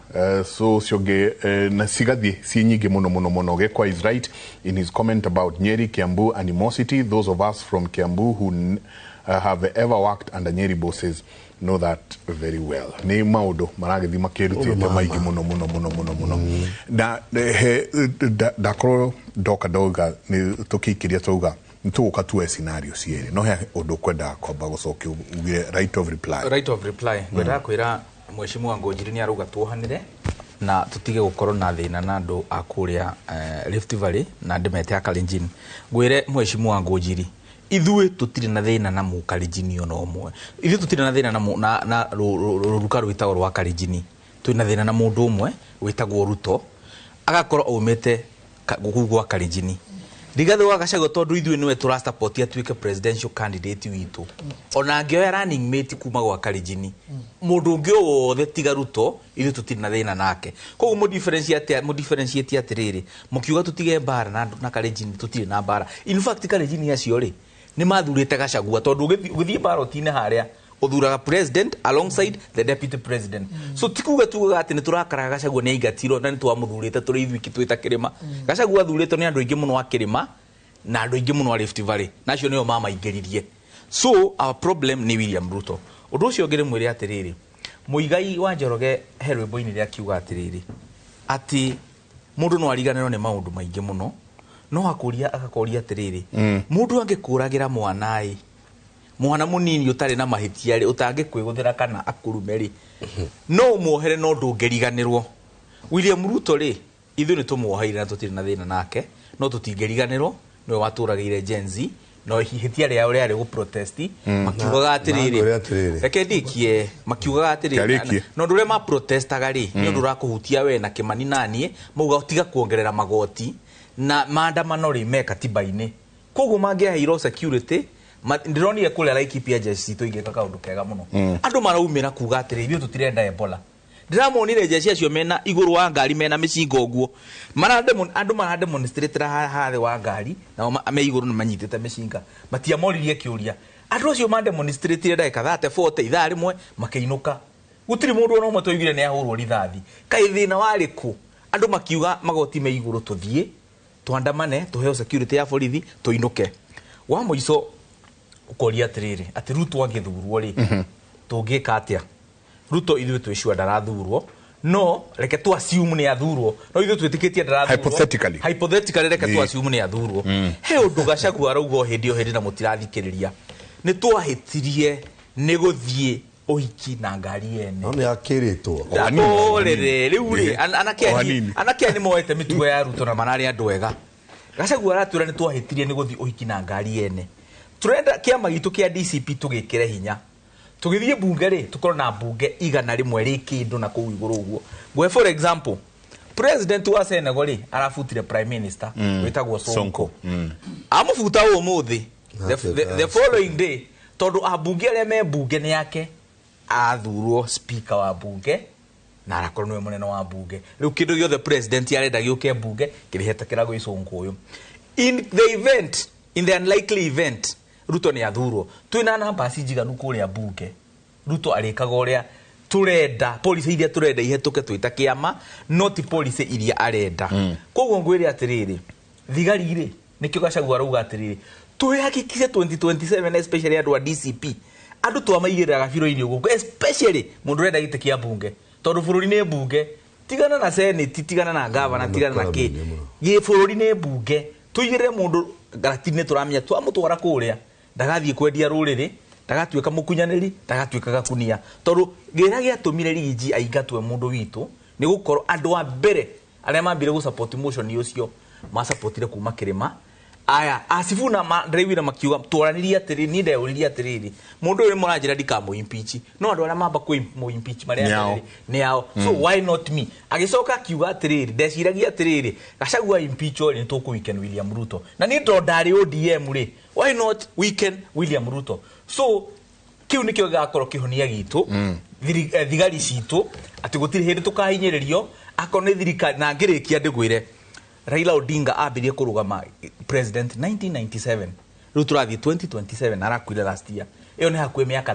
So ũcio ũngĩ na cigathiĩ ciĩ nyingĩ mũno mũno mũno. Gekwa is right in his comment about Nyeri Kiambu animosity. Those of us from Kiambu who have ever worked under Nyeri bosses know that very well. Nĩ maũndũ maragĩthiĩ makĩrutĩte maingĩ mũno mũno mũno mũno mũno. Na ndakorwo ndoka ndauga nĩ tũkĩikĩria twauga nĩtũgũka tuoe scenario cierĩ no he ũndũ ũkwendaga kwamba gũcokia ugire right of reply. Right of reply ngwendaga kwĩra Mheshimiwa Ngũnjiri nĩ arauga tuohanĩre na tutige gũkorwo na thĩna na andũ a kũrĩa Rift Valley na ndĩmete a Kalenjin. Ngwĩre Mheshimiwa Ngũnjiri ithuĩ tũtirĩ na thĩna na mũkalenjini ona ũmwe. Ithuĩ tũtirĩ na thĩna na rũruka rwĩtagwo rwa Kalenjini. Twĩna thĩna na mũndũ ũmwe wĩtagwo Ruto agakorwo aumĩte kũu gwa Kalenjini. Rigathi wa Gachagua tondũ ithuĩ nĩwe tũrasupport atuĩke presidential candidate witũ. Ona angĩoya running mate kuma gwa Kalenjini mũndũ ũngĩ o wothe tiga Ruto ithuĩ tũtirĩ na thĩna nake. Koguo mũdifferentiate atĩrĩrĩ mũkiuga tũtige mbara na Kalenjini tũtirĩ na mbara. In fact Kalenjini acio rĩ nĩ mathurĩte Gachagua tondũ ũgĩthiĩ ballot-inĩ harĩa ũthuraga president alongside the deputy president. So tikuga tugaga atĩ nĩ tũrakaraga Gachagua nĩ aingatirwo na nĩ twamũthurĩte tũrĩ ithuĩ twĩta kĩrĩma. Gachagua athurĩtwo nĩ andũ aingĩ mũno a kĩrĩma na andũ aingĩ mũno a Rift Valley na acio nĩo mamaingĩririe. So our problem nĩ William Ruto. Ũndũ ũcio ũngĩ ndĩmwĩre atĩrĩrĩ Mũigai wa Njoroge he rwĩmbo-inĩ rĩa akiuga atĩrĩrĩ atĩ mũndũ no ariganĩrwo nĩ maũndũ maingĩ mũno no akũria agakoria atĩrĩrĩ mũndũ angĩkũragĩra mwana ĩ mwana munini utari na mahitia ri utangĩkwĩgũthĩra kana akũrume ri no ũmuohere no ndũngĩriganĩrwo. William Ruto ri ithuĩ nĩ tũmuoheire na tũtirĩ na thĩna nake no tũtingĩriganĩrwo nĩwe watũragĩire Gen Z no ihĩtia rĩao rĩarĩ gũ protest makiugaga atĩrĩrĩ reke ndikie makiugaga atĩrĩrĩ no ũndũ ũrĩa ma protestaga rĩ nĩ ũndũ ũrakũhutia we na Kĩmani naniĩ mauga tiga kuongerera magoti na maandamano rĩ me katiba-inĩ koguo mangĩaheirwo security ndironire kũrĩa Laikipia jeshi citũ igĩka kaũndũ kega mũno. Andũ maraumĩra kuga atĩrĩ ithuĩ tũtirenda Ebola. Ndĩramonire jeshi acio mena igũrũ wa ngari mena mĩcinga ũguo andũ marademonstratera haha thĩ wa ngari nao me igũrũ nĩ manyitĩte mĩcinga matiamoririe kĩũria. Andũ acio mademonstratire ndagĩka 30 40 ithaa rĩmwe makĩinũka. Gũtirĩ mũndũ ona ũmwe twaiguire nĩ ahũrwo rithathi. Kaĩ thĩna warĩ kũ? Andũ makiuga magoti me igũrũ tũthiĩ twandamane tũheo security ya borithi tũinũke. Wa mũico ũkoria atĩrĩrĩ atĩ Ruto angĩthurwo rĩ tũngĩka atĩa? Ruto ithuĩ twĩ sure ndarathurwo no reke tu assume nĩ athurwo no ithuĩ twĩtĩkĩtie ndarathurwo hypothetically reke tu assume nĩ athurwo. He ũndũ Gachagua arauga o hĩndĩ o hĩndĩ na mũtirathikĩrĩria nĩ twahĩtirie nĩ gũthiĩ ũhiki na ngari ene no nĩ akĩrĩtwo rĩrĩ rĩu rĩ anake nĩ moete mĩtugo ya Ruto na mararĩ andũ ega. Gachagua aratwĩra nĩ twahĩtirie nĩ gũthiĩ ũhiki na ngari ene. Turenda kĩama gitũ kĩa DCP tũgĩkĩre hinya tũgĩthiĩ bunge rĩ tũkorwo na bunge 100 rĩ kĩndũ na kũu igũrũ ũguo. Ngwe for example president wa Senegal rĩ arabutire prime minister wĩtagwo Sonko amũbuta ũmũthĩ the following day tondũ ambunge arĩa me bunge nĩ yake athurwo speaker wa bunge na arakorwo nĩwe mũnene wa bunge. Rĩu kĩndũ gĩothe president arenda gĩũke bunge kĩrĩhetũkĩra gwĩ Sonko ũyũ. In the event in the unlikely event Ruto nĩ athurwo twĩna namba njiganu kũrĩa bunge Ruto arĩkaga ũrĩa tũrenda policy iria tũrenda ihĩtũke twĩta kĩama no ti policy iria arenda. Koguo ngwĩre atĩrĩrĩ thigari rĩ nĩkĩo Gachagua arauga atĩrĩrĩ twĩhakikishe 2027 especially andũ a DCP andũ twamaigĩrĩra gabiro-inĩ ũguo especially mũndũ ũrenda gĩtĩ kĩa bunge tondũ bũrũri nĩ bunge tigana na senate tigana na gavana tigana na kĩ gĩ bũrũri nĩ bunge tũigĩrĩre mũndũ ngaratini tũramenya twamũtwara kũrĩa ndagathiĩ kwendia rũrĩrĩ ndagatuĩka mũkunyanĩri ndagatuĩka gakunia tondũ gĩra gĩatũmire Rigiji aingatwe mũndũ witũ nĩ gũkorwo andũ a mbere arĩa mambire gũ support motion ũcio masupportire kuma kĩrĩma Aya Asifuna ndĩraiguire makiuga twaranirie atĩrĩrĩ niĩ ndeũririe atĩrĩrĩ mũndũ ũyũ mũranjĩra ndikamũ impeach no andũ arĩa mamba kũ impeach marĩa nĩ ao so why not me agĩcoka akiuga atĩrĩrĩ ndeciragia atĩrĩrĩ Gachagua impeach rĩ nĩ tũkũ weaken William Ruto na niĩ tondũ ndarĩ ODM rĩ why not weaken William Ruto so kĩu nĩkĩo gĩgakorwo kĩhonia gitũ thigari citũ atĩ gũtirĩ hĩndĩ tũkahinyĩrĩrio akorwo nĩ thirikari na ngĩrĩkia ndĩgwĩre Raila Odinga ambirie kũrũgama president 1997 rĩu tũrathiĩ 2027 arakuire last year ĩyo nĩ hakuhĩ mĩaka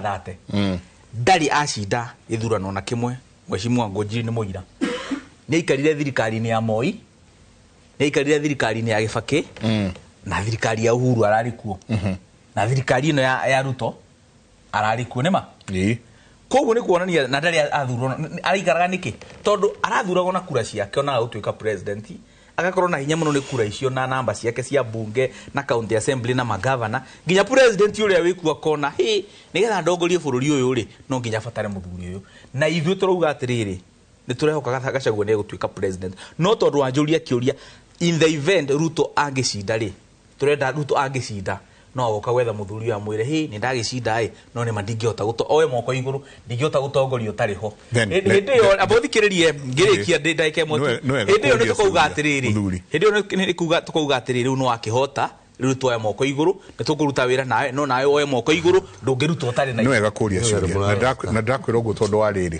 30 ndarĩ acinda gĩthurano na kĩmwe Mheshimiwa Ngunjiri nĩ mũira nĩ aikarire thirikari-inĩ ya Moi nĩ aikarire thirikari-inĩ ya Gĩbakĩ na thirikari ya Uhuru ararĩ kuo na thirikari ĩno ya Ruto ararĩ kuo nĩ ma koguo nĩ kuonania na ndarĩ athurwo araikaraga nĩkĩ tondũ arathuragwo na kura ciake ona agũtuĩka president agakorwo na hinya mũno nĩ kura icio na namba ciake cia bunge na county assembly na magavana nginya president ũrĩa wĩkuo akona hĩ nĩgetha ndongorie bũrũri ũyũ rĩ no nginya batare mũthuri ũyũ na ithuĩ tũrauga atĩrĩrĩ nĩ tũrehoka Gachagua nĩ egũtuĩka president no tondũ wanjũria kĩũria in the event Ruto angĩcinda rĩ tũrenda Ruto angĩcinda no agoka gwetha mũthuri ũyũ amwĩre hĩ nĩ ndagĩcinda ĩ no nĩ ma ndingĩhota oe moko igũrũ ndingĩhota gũtongoria ũtarĩ ho hĩndĩ ĩyo amba ũthikĩrĩrie ngĩrĩkia ndagĩka ĩmwe tu hĩndĩ ĩyo nĩ tũkauga atĩrĩrĩ hĩndĩ ĩyo nĩ tũkauga atĩrĩrĩ rĩu no wakĩhota rĩu tuoya moko igũrũ nĩ tũkũruta wĩra nawe no nawe oe moko igũrũ ndũngĩruta ũtarĩ na nĩ wega kũria ciũria na ndakwĩra ũguo tondũ wa rĩrĩ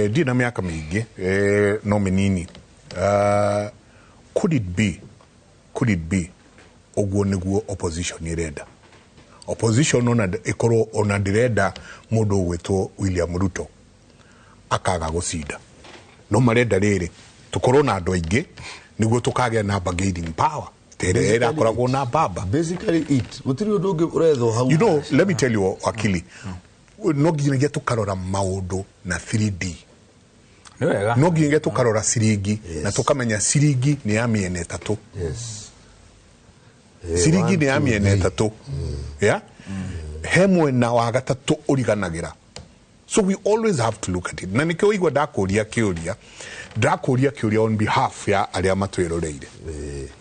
ndirĩ na mĩaka mĩingĩ no mĩnini could it be ũguo nĩguo opposition ĩrenda opposition ona ĩkorwo ona ndĩrenda mũndũ ũgwĩtwo William Ruto akaga gũcinda no marenda rĩrĩ tũkorwo na andũ aingĩ nĩguo tũkagĩa na bargaining power tere ĩrakoragwo na baba basically it gũtirĩ ũndũ ũngĩ ũrethwo hau. You know, let me tell you akili no nginyagia tũkarora maũndũ na 3D no nginyagia tũkarora ciringi na tũkamenya ciringi nĩ ya mĩena ĩtatũ. Ciringi nĩ ya mĩena ĩtatũ yeah? He mwena wa gatatũ ũriganagĩra so we always have to look at it na nĩkĩo ũigua ndakũria kĩũria on behalf ya arĩa matwĩroreire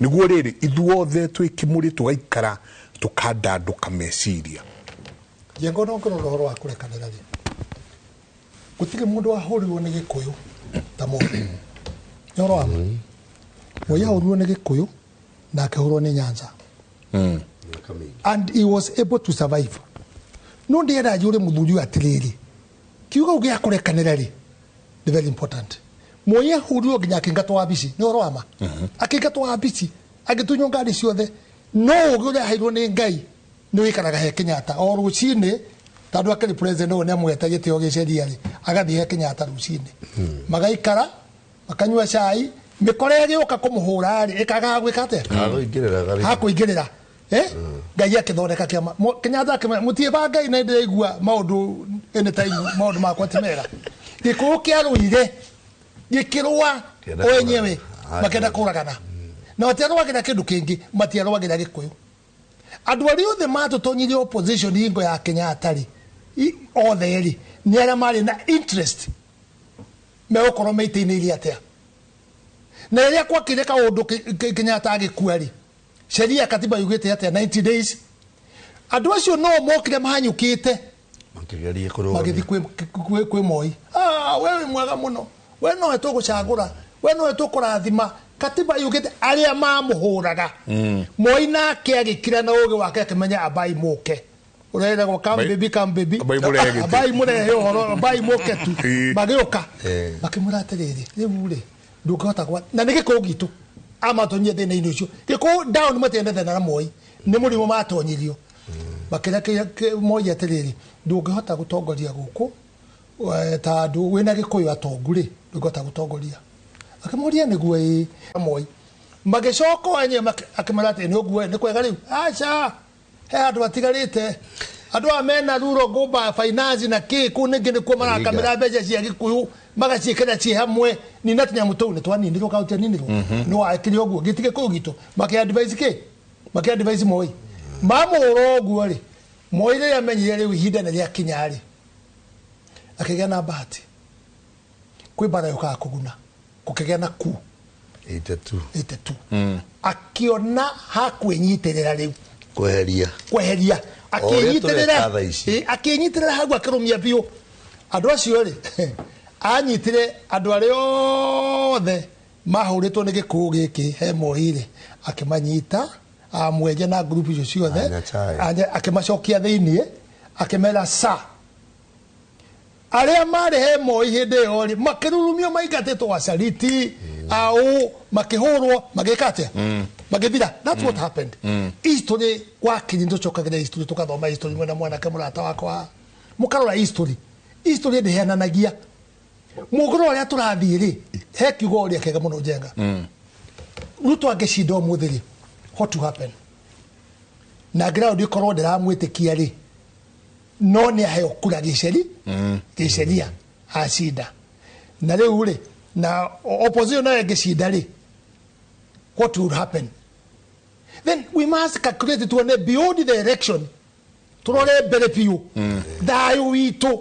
nĩguo rĩrĩ ithuothe twĩ kĩmũrĩ tũgaikara tũkandandũka meciria. Njengo no ngorwo ũhoro wa kũrekanĩra rĩ gũtirĩ mũndũ wahũrirwo nĩ Gĩkũyũ ta Moi nĩ ũhoro wa ma Moi ahũrirwo nĩ Gĩkũyũ na akĩhũrwo nĩ Nyanza and he was able to survive no ndienda njũre mũthuri ũyũ atĩrĩrĩ kiugo gĩa kũrekanĩra rĩ nĩ very important. Moi ahũrirwo nginya akĩingatwo wabici nĩ ũhoro wa ma akĩingatwo wabici agĩtunywo ngari ciothe no ũgĩ ũrĩa aheirwo nĩ Ngai nĩ wĩikaraga he Kenyatta o rũcinĩ tondũ akĩrĩ president ũyũ nĩ amũhete gĩtĩo gĩceria rĩ agathiĩ he Kenyatta rũcinĩ magaikara makanyua cai mĩkora ĩgĩũka kũmũhũra rĩ ĩkagaga gwĩka atĩa hakũingĩrĩra Ngai akĩthondeka kĩama Kenyatta akĩmera mũtiĩ ba Ngai na ndĩraigua maũndũ anytime maũndũ makwa ti mega Gĩkũyũ kĩarũire gĩkĩrũa o enyewe makĩenda kũragana na matiarũagĩra kĩndũ kĩngĩ matiarũagĩra Gĩkũyũ andũ arĩa othe matũtonyirie opposition hingo ya Kenyatta rĩ othe rĩ nĩ arĩa marĩ na interest megũkorwo meitĩinĩirie atĩa na rĩrĩa gwakire kaũndũ Kenyatta agĩkua rĩ sheria katiba yugĩte atĩa 90 days andũ acio no mokire mahanyũkĩte magĩthiĩ kwĩ Moi wewe mwega mũno we nowe tũgũcagũra we nowe tũkũrathima katiba yugĩte arĩa mamũhũraga Moi nake agĩkira na ũgĩ wake akĩmenya abai mũke ũreragwo come baby come baby abai mũrehe ũhoro abai mũke tu magĩũka makĩmwĩra atĩrĩrĩ rĩu rĩ ndũngĩhota gwa na nĩ Gĩkũyũ gitũ amatonyie thĩna-inĩ ũcio Gĩkũyũ down matiendete na Moi nĩ mũrimũ matonyirio makĩra Moi atĩrĩrĩ ndũngĩhota gũtongoria gũkũ ta andũ wĩna Gĩkũyũ atongu rĩ ndũngĩhota gũtongoria akĩmũria nĩguo ĩ Moi magĩcoka enyewe akĩmera atĩ nĩ ũguo nĩ kwega rĩu aca he andũ matigarĩte andũ aya mena ruro ngũmba finance na kĩ kũu ningĩ nĩkuo marakamĩra mbeca cia Gĩkũyũ magaciĩkĩra ciĩ hamwe nina tũnyamũ tũu nĩ twaninirwo kaũnti yaninirwo nĩ wakĩrĩ ũguo gĩti Gĩkũyũ gitũ makĩ advise kĩ makĩ advise Moi mamũhũra ũguo rĩ Moi rĩrĩa amenyire rĩu ihinda nĩ rĩakinya rĩ akĩgĩa na bahati kwĩ mbara yũkaga kũguna gũkĩgĩa na ku 82 82 akiona hakwĩnyitĩrĩra rĩu kweheria akĩnyitĩrĩra akĩnyitĩrĩra hau akĩrũmia biũ andũ acio rĩ anyitire andũ arĩa othe mahũrĩtwo nĩ gĩkũũ gĩkĩ he Moi rĩ akĩmanyita amwenje na group icio ciothe akĩmacokia thĩiniĩ akĩmera sa arĩa marĩ he Moi hĩndĩ ĩyo rĩ makĩrurumio maingatĩtwo acariti au makĩhũrwo magĩka atĩa magĩthira. That's what happened. History wakinyi tũcokagĩra history tũkathoma history mwena mwanake mũrata wakwa mũkarora history history ndĩheananagia mũgũrũ ũrĩa tũrathiĩ rĩ he kiugo ũrĩa kega mũno Njenga Ruto angĩcinda ũmũthĩ rĩ what will happen na ground ikorwo ndĩramwĩtĩkia rĩ no nĩ aheo kura gĩceri gĩceria acinda na rĩu rĩ na opposition nayo ĩngĩcinda rĩ what will happen? Then we must calculate tuone beyond the election turore mbere biũ thayũ witũ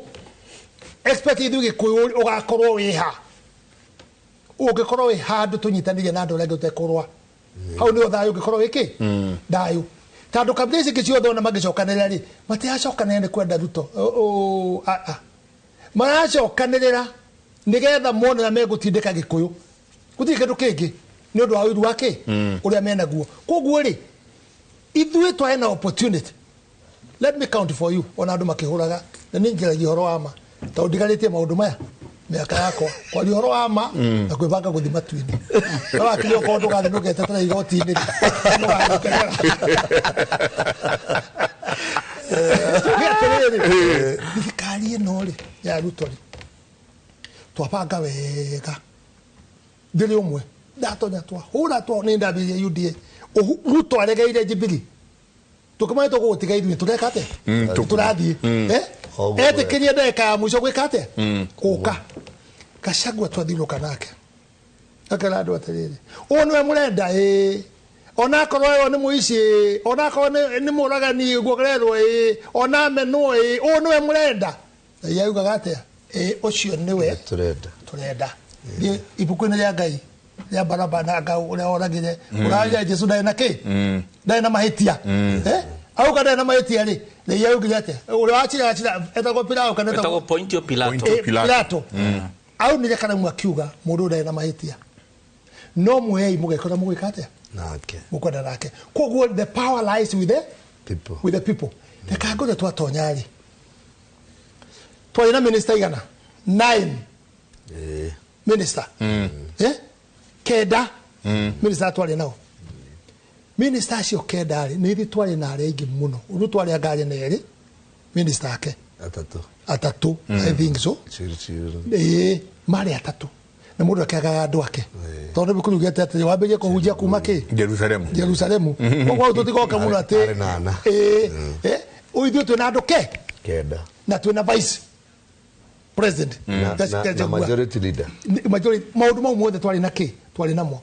expect ithuĩ Gĩkũyũ ũgakorwo wĩ ha ũngĩkorwo wĩ handũ tũnyitanĩire na andũ arĩa angĩ tũtekũrũa hau nĩho thayũ ũngĩkorwo wĩ kĩ thayũ tondũ kabira ici ingĩ ciothe ona mangĩcokanĩrĩra rĩ matiracokanĩrĩra nĩ kwenda Ruto maracokanĩrĩra nĩgetha mone ũrĩa megũtindĩka Gĩkũyũ gũtirĩ kĩndũ kĩngĩ nĩ ũndũ wa ũiru wa kĩ ũrĩa menaguo koguo rĩ ithuĩ twarĩ na opportunity. Let me count for you ona andũ makĩhũraga na niĩ njaragia ũhoro wa ma tondũ ndigarĩtie maũndũ maya mĩaka yakwa kwaria ũhoro wa ma na kwĩbanga gũthiĩ matu-inĩ no wakinya okorwo ndũgathiĩ ndũgetetera igoti-inĩ ndũgagĩkenera. Tuge atĩrĩrĩ thirikari ĩno rĩ ya Ruto rĩ twabanga wega ndĩrĩ ũmwe ndatonya twahũra twa nĩ ndambĩrĩria UDA Ruto aregeire Jubilee tukimanya tũgũgũtiga ithuĩ tũreka atĩa tũrathiĩ etĩkĩrie ndagĩka ya mũico gwĩka atĩa gũka Gachagua twathiũrũka nake akera andũ atĩrĩrĩ ũyũ nĩwe mũrenda ĩĩ onakorwo ĩyo nĩ mũici ĩĩ onakorwo nĩ mũragani guogererwo ĩĩ ona amenwo ĩĩ ũyũ nĩwe mũrenda na yaugaga atĩa ĩĩ ũcio nĩwe tũrenda thiĩ ibuku-inĩ rĩa Ngai rĩa Baraba na Ngau ũrĩa oragire ũraria Jesu ndarĩ na kĩ ndarĩ na mahĩtia auga ndarĩ na mahĩtia rĩ rĩu yaugire atĩa ũrĩa wacira etagwo Pilato kana etagwo Pontio Pilato Pilato aunire karamu akiuga mũndũ ndarĩ na mahĩtia no muhei mũgekora mũgwĩka atĩa nake mũkwenda nake koguo the power lies with the people with the people reka ngũre twatonya rĩ twarĩ na minister igana 9 minister kenda minister twarĩ nao minister acio kenda rĩ nĩ ithuĩ twarĩ na arĩa aingĩ mũno ũndũ twarĩ anga na erĩ minister ake atatũ I think so marĩ atatũ na mũndũ akĩagaga andũ ake tondũ bikuru gete atĩ wambĩrĩrie kũhunjia kuma kĩ Jerusalemu koguo hau tũtigoka mũno atĩ ithuĩ twĩna andũ ke kenda na twĩna vice president na majority leader majority maũndũ mau mothe twarĩ na kĩ twarĩ namo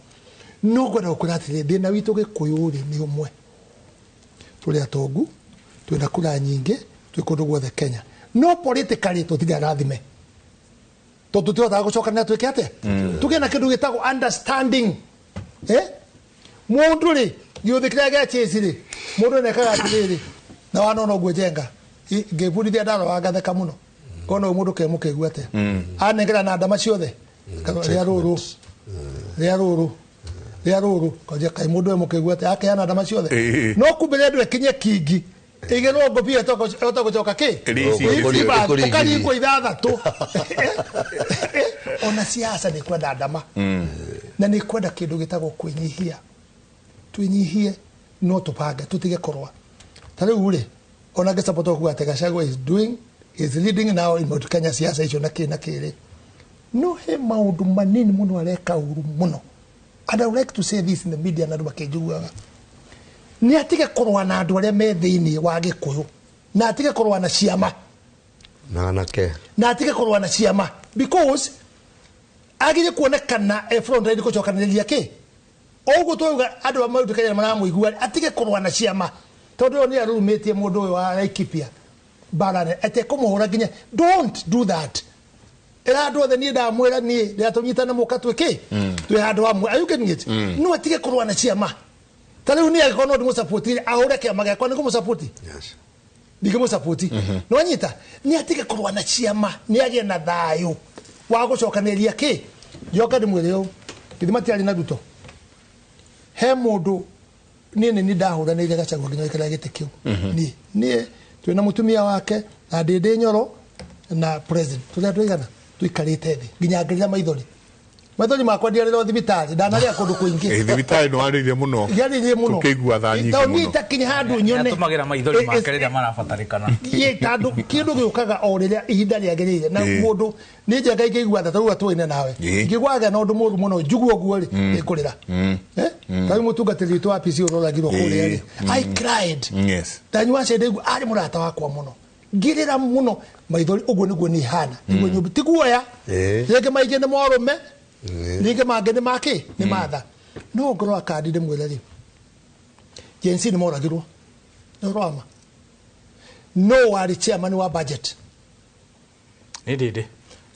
no ngwenda gũkwĩra atĩrĩ thĩna witũ Gĩkũyũ rĩ nĩ ũmwe tũrĩ atongu twĩna kura nyingĩ twĩ kũndũ guothe Kenya no politically tũtirĩ arathime tondũ tũtihotaga gũcokanĩra twĩke atĩa tũgĩe na kĩndũ gĩtagwo understanding mũndũ rĩ gĩũthĩ kĩrĩa gĩa chase rĩ mũndũ nĩekaga atĩrĩrĩ na wanona ũguo Njenga ngĩbundithia ndarora ngatheka mũno kona ũyũ mũndũ kemũkĩgu atĩa anengera na ndama ciothe rĩa rũrũ rĩa rũrũ rĩa rũrũ konje kaĩ mũndũ ũyũ mũkĩgu atĩa akeana ndama ciothe no kumbe andũ ekinye kingi igĩrwo ngũbia ĩhota gũcoka kĩ ũkaringwo ithathatũ ona siasa nĩ kwenda ndama na nĩ kwenda kĩndũ gĩtagwo kwĩnyihia twĩnyihie no tũbange tũtige kũrũa ta rĩu rĩ ona ngĩcapota kuga atĩ Gachagua is doing is leading now in Mount Kenya siasa icio na kĩ na kĩ rĩ no he maũndũ manini mũno areka ũru mũno and I would like to say this in the media na andũ makĩnjiguaga nĩ atige kũrũa na andũ arĩa me thĩinĩ wa Gĩkũyũ na atige kũrũa na ciama na anake na atige kũrũa na ciama because agire kuonekana e front line gũcokanĩrĩria kĩ ũguo twauga andũ a Mount Kenya maramũigua atige kũrũa na ciama tondũ ũyũ nĩ arurumĩtie mũndũ ũyũ wa Laikipia barane ate kũmũhũra nginya don't do that Ĩra andũ othe niĩ ndamwĩra niĩ rĩrĩa tũnyitane mũka twĩ twĩ handũ hamwe. Are you getting it? No atige kũrũa na ciama. Ta rĩu niĩ angĩkorwo no ndĩmũsupport ahũre kĩama gĩakwa nĩ ngũmũsupport. Yes. Ndingĩmũsupport. No anyita nĩ atige kũrũa na ciama nĩ agĩe na thayũ wa gũcokanĩrĩria kĩ. Njoke ndĩmwĩre ũũ, githĩ matiarĩ na Ruto. He mũndũ niĩ nĩ niĩ ndahũranĩire Gachagua nginya gĩkĩra gĩtĩ kĩu. Niĩ twĩna mũtumia wake na Ndĩndĩ Nyoro na president tũrĩa andũ aigana tũikarĩte thĩ nginya ngĩrĩra maithori. Maithori makwa ndiarĩra o thibitarĩ, ndanarĩa kũndũ kũingĩ. Thibitarĩ nĩ warĩire mũno. Ndiarĩire mũno. Tũkĩigua tha nyingĩ Tondũ niĩ mũno. itakinya handũ nyone. Nĩatũmagĩra maithori make rĩrĩa marabatarĩkana. Ĩ, tondũ kĩndũ gĩũkaga o rĩrĩa ihinda rĩagĩrĩire na mũndũ nĩ njega ingĩigua tha tarĩu atũine nawe. Ingĩgwa agĩa na ũndũ mũũru mũno njugue ũguo rĩ, nĩngũrĩra. Tarĩu mũtungatĩri witũ wa PC ũroragirwo kũrĩa rĩ. I cried. Yes. Ndanyua cende ngu arĩ mũrata wakwa mũno. Ngĩrĩra mũno maithori ũguo nĩguo niĩ hana. Nĩguo nyũmbi ti guoya. Rĩngĩ maingĩ nĩ morũme. Rĩngĩ mangĩ nĩ makĩ nĩ matha. No ngorwo akandi ndĩmwĩre rĩ. Gen Z nĩ moragirwo. Nĩ ũhoro wa ma. No warĩ chairman wa budget. Nĩ Ndĩndĩ.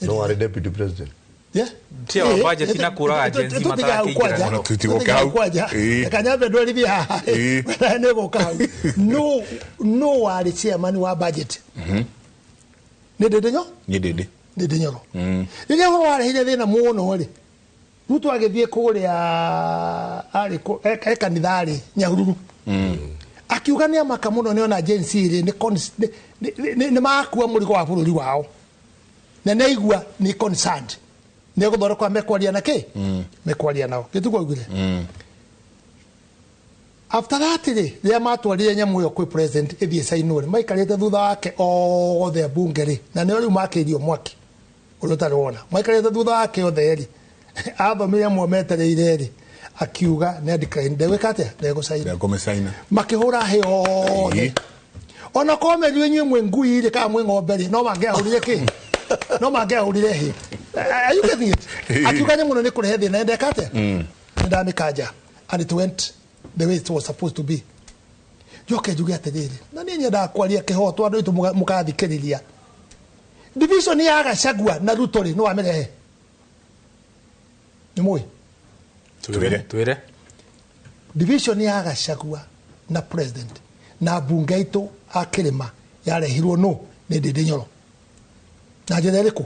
No warĩ deputy president. Yeah. Tia wa budget na kũraga Gen Z matarakĩingĩra. Tũtigũka hau. Kanyambe ndwarithie haha. Nĩ gũka hau. No warĩ chairman wa budget. Nĩ Ndĩndĩ nyo? Nĩ Ndĩndĩ. Ndĩndĩ Nyoro. Rĩrĩa ũhoro wareheire thĩna mũno rĩ, Ruto agĩthiĩ kũrĩa arĩ e kanitha rĩ, Nyahururu. Akiuga nĩ amaka mũno nĩ ona Gen Z rĩ, nĩ makua mũrigo wa bũrũri wao. Na nĩ aigua nĩ concerned. Nĩ egũthondekwo mekwaria na kĩ? Mekwaria nao. Gĩtiguo augire. After that rĩ, rĩrĩa matwarire nyamũ ĩyo kwĩ president ĩthiĩ cainwo rĩ, maikarĩte thutha wake othe ambunge rĩ, na nĩo rĩu makĩirio mwaki ũrĩa ũtarĩ wona. Maikarĩte thutha wake othe rĩ, athomire amwe metereire rĩ, akiuga nĩ decline, ndegwĩka atĩa? Ndegũcaina. Ndegũmĩcaina. Makĩhũra hĩ othe. Ona korwo merirwo inyuĩ mwĩ ngui rĩ, kana mwĩ ng'ombe rĩ, no mangĩahũrire kĩ? No mangĩahũrire hĩ. Are you getting it? Akiuga nyamũ ĩno nĩ kũrehe thĩna, ndeka atĩa? Nĩ ndamĩkanja. And it went the way it was supposed to be. Njoke njuge atĩrĩrĩ, na niĩ nyendaga kwaria kĩhoto andũ aitũ mũkathikĩrĩria. Division ya Gachagua na Ruto rĩ, nĩ wamĩrehe? Nĩ mũĩ? Twĩre. Division ya Gachagua na president na mbunge aitũ a kĩrĩma yarehirwo nũ? Nĩ Ndĩndĩ Nyoro. Na njĩra ĩrĩkũ?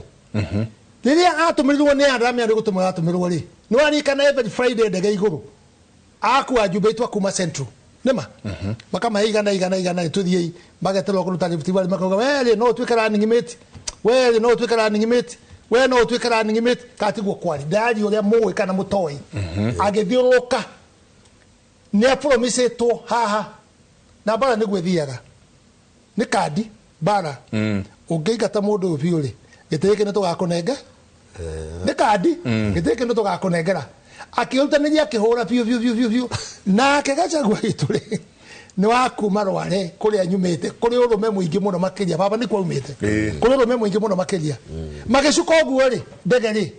Rĩrĩa atũmĩrirwo nĩ andũ arĩa gũtũmĩrwo atũmĩrwo rĩ, nĩ waririkana every Friday ndege igũrũ akua njumbe itwa kuma Central. Nĩma? Makamahe igana igana igana tũthiĩ mageterwo kũruta Rift Valley makauga we rĩ no ũtuĩke running mate, we rĩ no ũtuĩke running mate, we no ũtuĩke running mate, katiguo kwari ndari ũrĩa mũĩ kana mũtoĩ. Agĩthiũrũrũka nĩ apromisĩtwo haha na mbara nĩguo ĩthiaga nĩ kandi mbara ũngĩingata mũndũ ũyũ biũ rĩ, gĩtĩ gĩkĩ nĩ tũgakũnenge nĩ kandi gĩtĩ gĩkĩ nĩ tũgakũnengera. Akĩrutanĩria akĩhũra biũ biũ biũ biũ biũ. Nake Gachagua witũ rĩ, nĩ wa kuma Rware kũrĩa nyumĩte, kũrĩ ũrũme mũingĩ mũno makĩria. Baba nĩkuo aumĩte. Kũrĩ ũrũme mũingĩ mũno makĩria. Magĩcuka ũguo rĩ, ndege rĩ,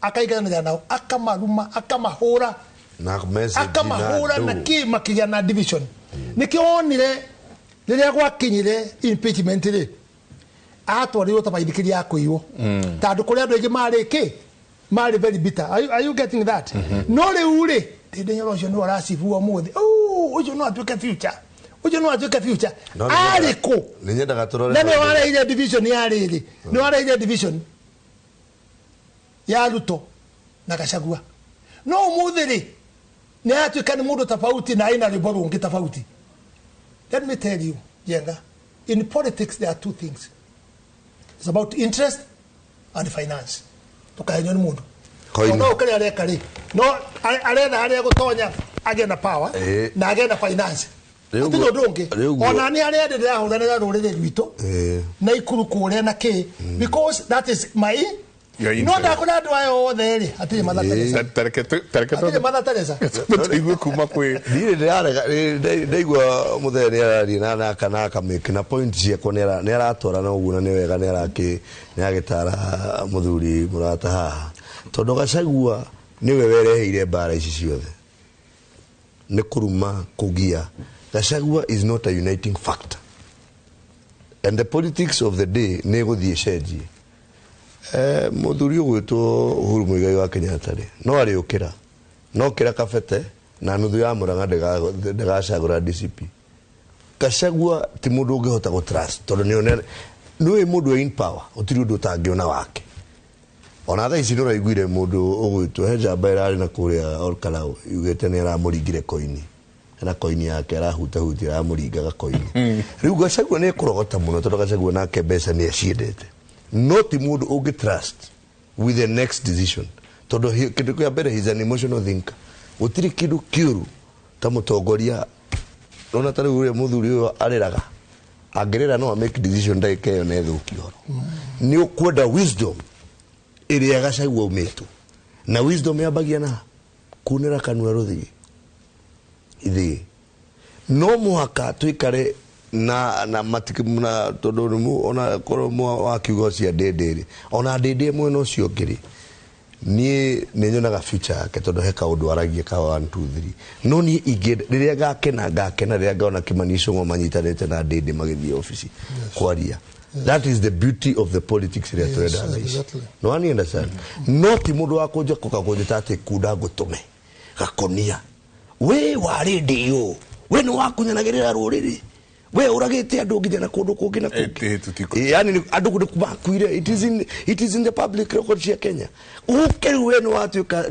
akainganĩra nao, akamaruma, akamahũra. Na message Akamahũra na kĩ makĩgĩa na division. Nĩkĩo wonire rĩrĩa gwakinyire impeachment rĩ, atwarirwo ta maithikiri ya kũiywo. Tondũ kũrĩ andũ aingĩ marĩ kĩ? Marĩ very bitter. Are you getting that? No rĩu rĩ, Ndĩndĩ Nyoro ũcio nĩwe ũracibwo ũmũthĩ. Ũcio no atuĩke future. Ũcio no atuĩke future. Arĩ kũ? Nĩ nyendaga tũrore. Na nĩwe wareheire division ya rĩrĩ. Nĩwe wareheire division ya Ruto na Gachagua. No ũmũthĩ rĩ, nĩ atuĩka nĩ mũndũ tofauti na aina rwĩmbo rũngĩ tofauti. Let me tell you, Njenga, in politics there are two things. It's about interest and finance. Tukahenyo nĩ mũndũ. No ũkĩrĩa areka rĩ, no aretha harĩa gũtonya agĩe na power na agĩe na finance. Hatirĩ ũndũ ũngĩ. Ona nĩ arĩa ndĩrahũranĩra rũrĩrĩ rwitũ na ikuru kũrĩa na kĩ, because that is my no ndakũra andũ aya othe rĩ, hatirĩ Mother Teresa. Hatirĩ Mother Teresa. Tũigue kuma kwĩ Ndirĩ ndĩrarega, ndaigua mũthee nĩ araria na na akamake na point ciakwa nĩ aratwara na ũguo na nĩ wega nĩ aragĩtara mũthuri mũrata haha. Tondũ Gachagua nĩwe wereheire mbara ici ciothe. Nĩ kũruma kũgia. Gachagua is not a uniting factor. And the politics of the day nĩ gũthiĩ cenjie. Muthuri ũgwĩtwo Uhuru Muigai wa Kenyatta rĩ no arĩũkĩra no kĩra Kabete na nuthu ya Murang'a ndĩgacagũra DCP. Gachagua ti mũndũ ũngĩhota gũ trust tondũ nĩ nĩũĩ mũndũ wĩ in power gũtirĩ ũndũ ũtangĩona wake. Ona thaa ici nĩũraiguire mũndũ ũgwĩtwo he njamba ĩrarĩ na kũrĩa Olkalau yugĩte nĩ aramũringire koini na koini yake arahutahutia aramũringaga koini. Rĩu Gachagua nĩ ekũrogota mũno tondũ Gachagua nake mbeca nĩ aciendete no ti mũndũ ũngĩ trust with the next decision tondũ kĩndũ kĩa mbere he's an emotional thinker. Gũtirĩ kĩndũ kĩũru ta mũtongoria ona ta rĩu ũrĩa mũthuri ũyũ arĩraga angĩrĩra no make decision ndagĩka ĩyo na ĩthũkie ũhoro. Nĩ ũkwenda wisdom ĩrĩa Gachagua aumĩtwo na wisdom yambagia na kunĩra kanua rũthigi ithĩ no mũhaka tuikare na matikimuna tondu nimu ona korwo wa kiugo cia ndĩndĩ rĩ ona ndĩndĩ mwena ũcio ũngĩ rĩ niĩ nĩ nyonaga future yake tondu he kaũndũ aragia ka 1 2 3 no niĩ ingĩ rĩrĩa ngakena rĩrĩa ngona Kimani Ichung'wa manyitanĩte na ndĩndĩ magĩthiĩ obici kwaria. That is the beauty of the politics ĩrĩa tũrenda thaa ici. No ani understand no ti mũndũ wa kũnja kũnjĩta atĩ kunda ngũtũme gakonia we warĩ ndĩyo we nĩ wakunyanagĩrĩra rũrĩrĩ we uragite andu nginya na kundu kungi na kungi yani andu kundu makuire it is in the public record cia Kenya uke riu we ni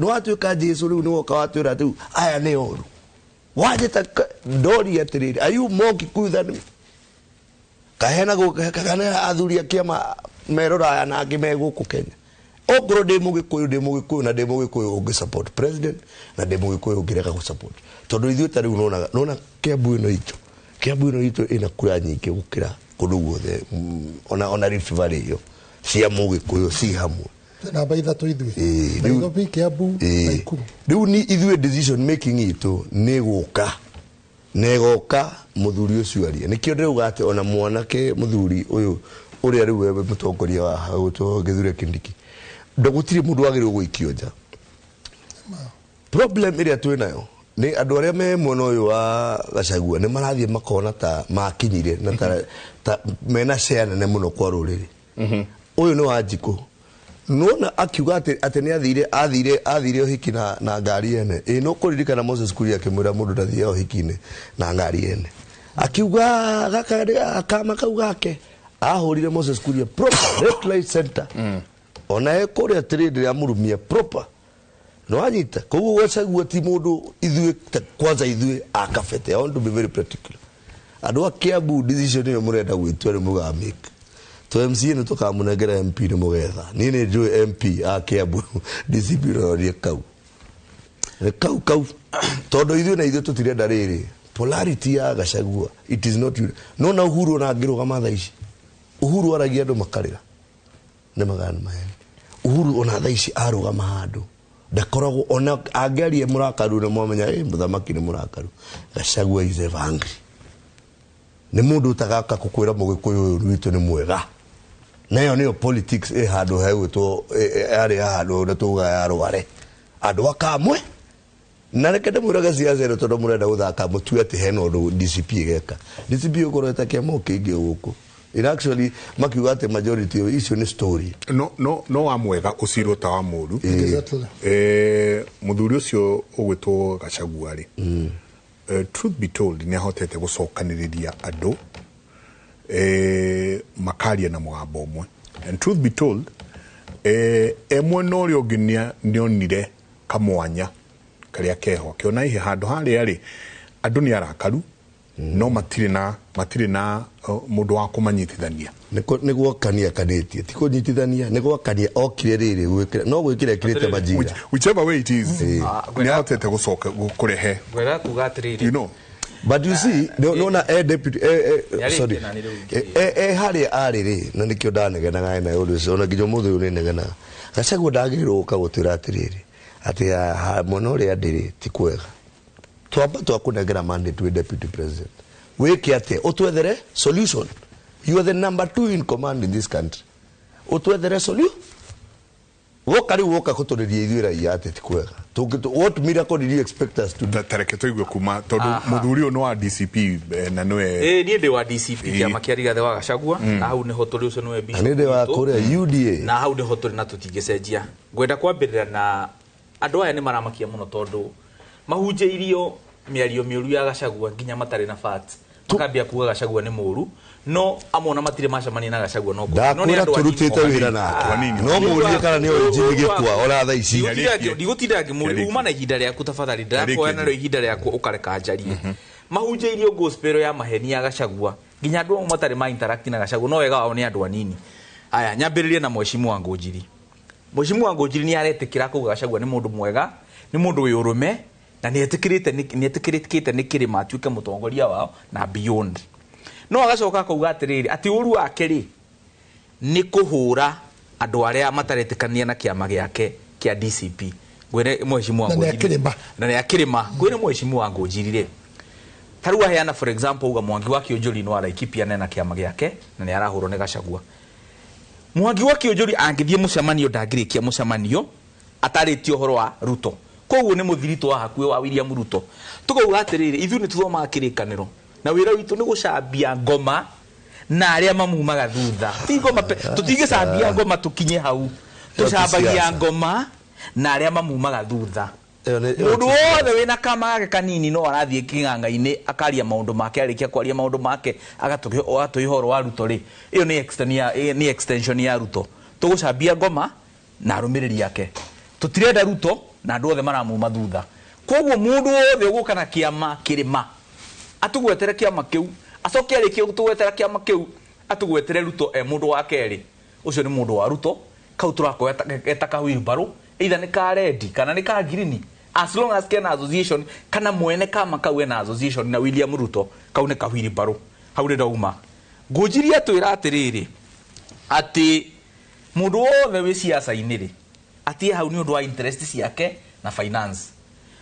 watuika Jesu riu ni woka watwira riu aya ni oru wajita ndori atiriri are you more Kikuyu than me kahena gukana athuri a kiama merora na angi me guku Kenya okorwo ndi mugikuyu na ndi mugikuyu ungi support president na ndi mugikuyu ungirega gu support tondu ithuĩ ta riu nona Kiambu ino itu Kiambu ino itu ina kura nyingĩ gũkĩra kũndũ guothe ona Rift Valley iyo cia mugikuyu ci hamwe namba ithatũ ithuĩ Nairobi Kiambu Nakuru rĩu ni ithuĩ decision making itũ nĩ gũka negoka muthuri ũcio arie nikio ndĩrauga atĩ ona mwanake muthuri ũyũ ũrĩa rĩu we mũtongoria wa gũtwo Kithure Kindiki ndũgũtirĩ mũndũ wagĩrĩirwo gũikio nja. Problem ĩrĩa twĩ nayo nĩ andũ arĩa me mwena ũyũ wa Gachagua nĩ marathiĩ makona ta makinyire na ta mena share nene mũno kwa rũrĩrĩ. Ũyũ nĩ Wanjikũ nona akiuga atĩ nĩ athire ũhiki na ngari ene ĩ no kũririkana Moses Kuria akĩmwĩra mũndũ ndathiaga ũhiki-inĩ na ngari ene akiuga gaka kama kau gake ahũrire Moses Kuria proper left right center ona e kũrĩa trade ya mũrumia proper no anyita koguo Gachagua ti mũndũ ithuĩ kwanza ithuĩ a Kabete. I want to be very particular andũ a Kiambu decision ĩyo mũrenda gwĩtua nĩ mũgamake to MCA nĩ tũkamũnengera MP nĩ mũgetha niĩ nĩ njũĩ MP a Kiambu DCP rorie kau nĩ kau tondũ ithuĩ na ithuĩ tũtirenda rĩrĩ polarity ya Gachagua it is not no na Uhuru ona angĩrũgama thaa ici Uhuru aragia andũ makarĩra nĩ magana maheni Uhuru ona thaa ici arũgama handũ ndakoragwo ona angĩaria mũrakaru nĩ mwamenya mũthamaki nĩ mũrakaru. Gachagua is ever angry nĩ mũndũ ũtagaka kũkwĩra mũgĩkũyũ ũyũ witũ nĩ mwega nayo nĩyo politics ĩ handũ hegwĩtwo yarĩ handũ ũrĩa tugaga ya rware andũ akamwe na reke ndĩmwĩrage ciaca ĩno tondũ mũrenda gũthaka mũtue atĩ hena ũndũ DCP ĩgeka DCP ũkorwo kĩama kĩingĩ gũkũ in actually makiuga atĩ majority icio nĩ story no wa mwega ũcirwo ta wa mũru. Mũthuri ũcio ũgwĩtwo Gachagua rĩ truth be told nĩ ahotete gũcokanĩrĩria andũ makaria na mũgambo ũmwe and truth be told e mwena ũrĩa ũngĩ nĩonire kamwanya karĩa keho akĩona ihe handũ harĩa rĩ andũ nĩ arakaru no matirĩ na mũndũ wa kũmanyitithania nĩ gwakania kanĩtie ti kũnyitithania nĩ gwakania okire rĩrĩ gwĩkĩra no gwĩkĩra ĩkĩrĩte majira whichever way it is nĩ ahotete gũcoka kũrehe ngwenda kuga atĩrĩrĩ you know but you see no na deputy sorry harĩa arĩ rĩ na nĩkĩo ndanegenaga na ũndũ ũcio ona nginya ũmũthĩ ũyũ nĩnegenaga Gachagua ndagĩrĩirwo gũka gũtwĩra atĩrĩrĩ atĩ mwena ũrĩa ndĩrĩ ti kwega twamba twakũnengera mandate wĩ deputy president wĩke atĩa ũtwethere solution you are the number 2 in command in this country ũtwethere solution Woka rĩu woka kũtũrĩria ithuĩ raia atĩ ti kwega. What miracle did you expect us to do? Tareke tũigue kuma tondũ mũthuri ũyũ nĩ wa DCP na nĩwe. Niĩ ndĩ wa DCP kĩama kĩa Rigathĩ wa Gachagua, na hau nĩho tũrĩ, ũcio nĩwe bishop Na nĩ ndĩ wa witũ. kũrĩa UDA. Na hau nĩho tũrĩ na tũtingĩcenjia. Ngwenda kwambĩrĩra na andũ aya nĩ maramakia mũno tondũ mahunjĩirio mĩario mĩũru ya Gachagua nginya matarĩ na facts, makambia kuga Gachagua nĩ mũũru, no amwe ona matirĩ macemania na Gachagua no Ndakwĩra tũrutĩte wĩra nake, no mũrie kana nĩ oĩ Jimmy Gĩkwa ona thaa ici. Ndigũtinda ngĩmũria, uma na ihinda rĩaku tafadhali, ndĩrakuoya narĩo ihinda rĩaku ũkareka njarie. Mahunjĩirio gospel ya maheni ya Gachagua nginya andũ amwe matarĩ ma interact na Gachagua, no wega wao nĩ andũ anini. Aya, nyambĩrĩrie na Mheshimiwa Ngũnjiri. Mheshimiwa Ngũnjiri nĩ aretĩkĩra kuga Gachagua nĩ mũndũ mwega, nĩ mũndũ wĩ ũrũme, na nĩ etĩkĩrĩte nĩ kĩrĩma atuĩke mũtongoria wao na beyond. No agacoka akauga atĩrĩrĩ, atĩ ũru wake rĩ nĩ kũhũra andũ arĩa mataretĩkania na kĩama gĩake kĩa DCP. Ngwĩre Mheshimiwa Ngũnjiri, na nĩ akĩrĩma. Ngwĩre Mheshimiwa Ngũnjiri rĩ, ta rĩu aheana for example uga Mwangi wa Kĩũnjũri no Laikipia nena kĩama gĩake na nĩ arahũrwo nĩ Gachagua. Mwangi wa Kĩũnjũri angĩthiĩ mũcemanio ndangĩrĩkia mũcemanio atarĩtie ũhoro wa Ruto. Koguo nĩ mũthiritũ wa hakuhĩ wa William Ruto. Tũkauga atĩrĩrĩ, ithuĩ nĩ tũthomaga kĩrĩkanĩro na wĩra witũ nĩ gũcambia ngoma na arĩa mamumaga thutha. Ti ngoma, tũtingĩcambia ngoma tũkinye hau. Tũcambagia ngoma na arĩa mamumaga thutha. Mũndũ wothe wĩna kama gake kanini no arathiĩ kĩng'ang'a-inĩ akaria maũndũ make, arĩkia kwaria maũndũ make agatũhe ũhoro wa Ruto rĩ, ĩyo nĩ extension ya Ruto. Tũgũcambia ngoma na arũmĩrĩri ake. Tũtirenda Ruto na andũ othe maramuma thutha. Koguo mũndũ wothe ũgũka na kĩama kĩrĩma atũgwetere kĩama kĩu, acoke arĩkie gũtũgwetera kĩama kĩu atũgwetere Ruto e mũndũ wa kerĩ, ũcio nĩ mũndũ wa Ruto. Kau tũrakoya eta ka wheelbarrow, either nĩ ka red kana nĩ ka green, as long as kena association kana mwene kama kau ena association na William Ruto, kau nĩ ka wheelbarrow. Hau nĩ ndauma. Ngũnjiri atwĩra atĩrĩrĩ, atĩ mũndũ wothe wĩ ciaca-inĩ rĩ atie hau nĩ ũndũ wa interest ciake na finance.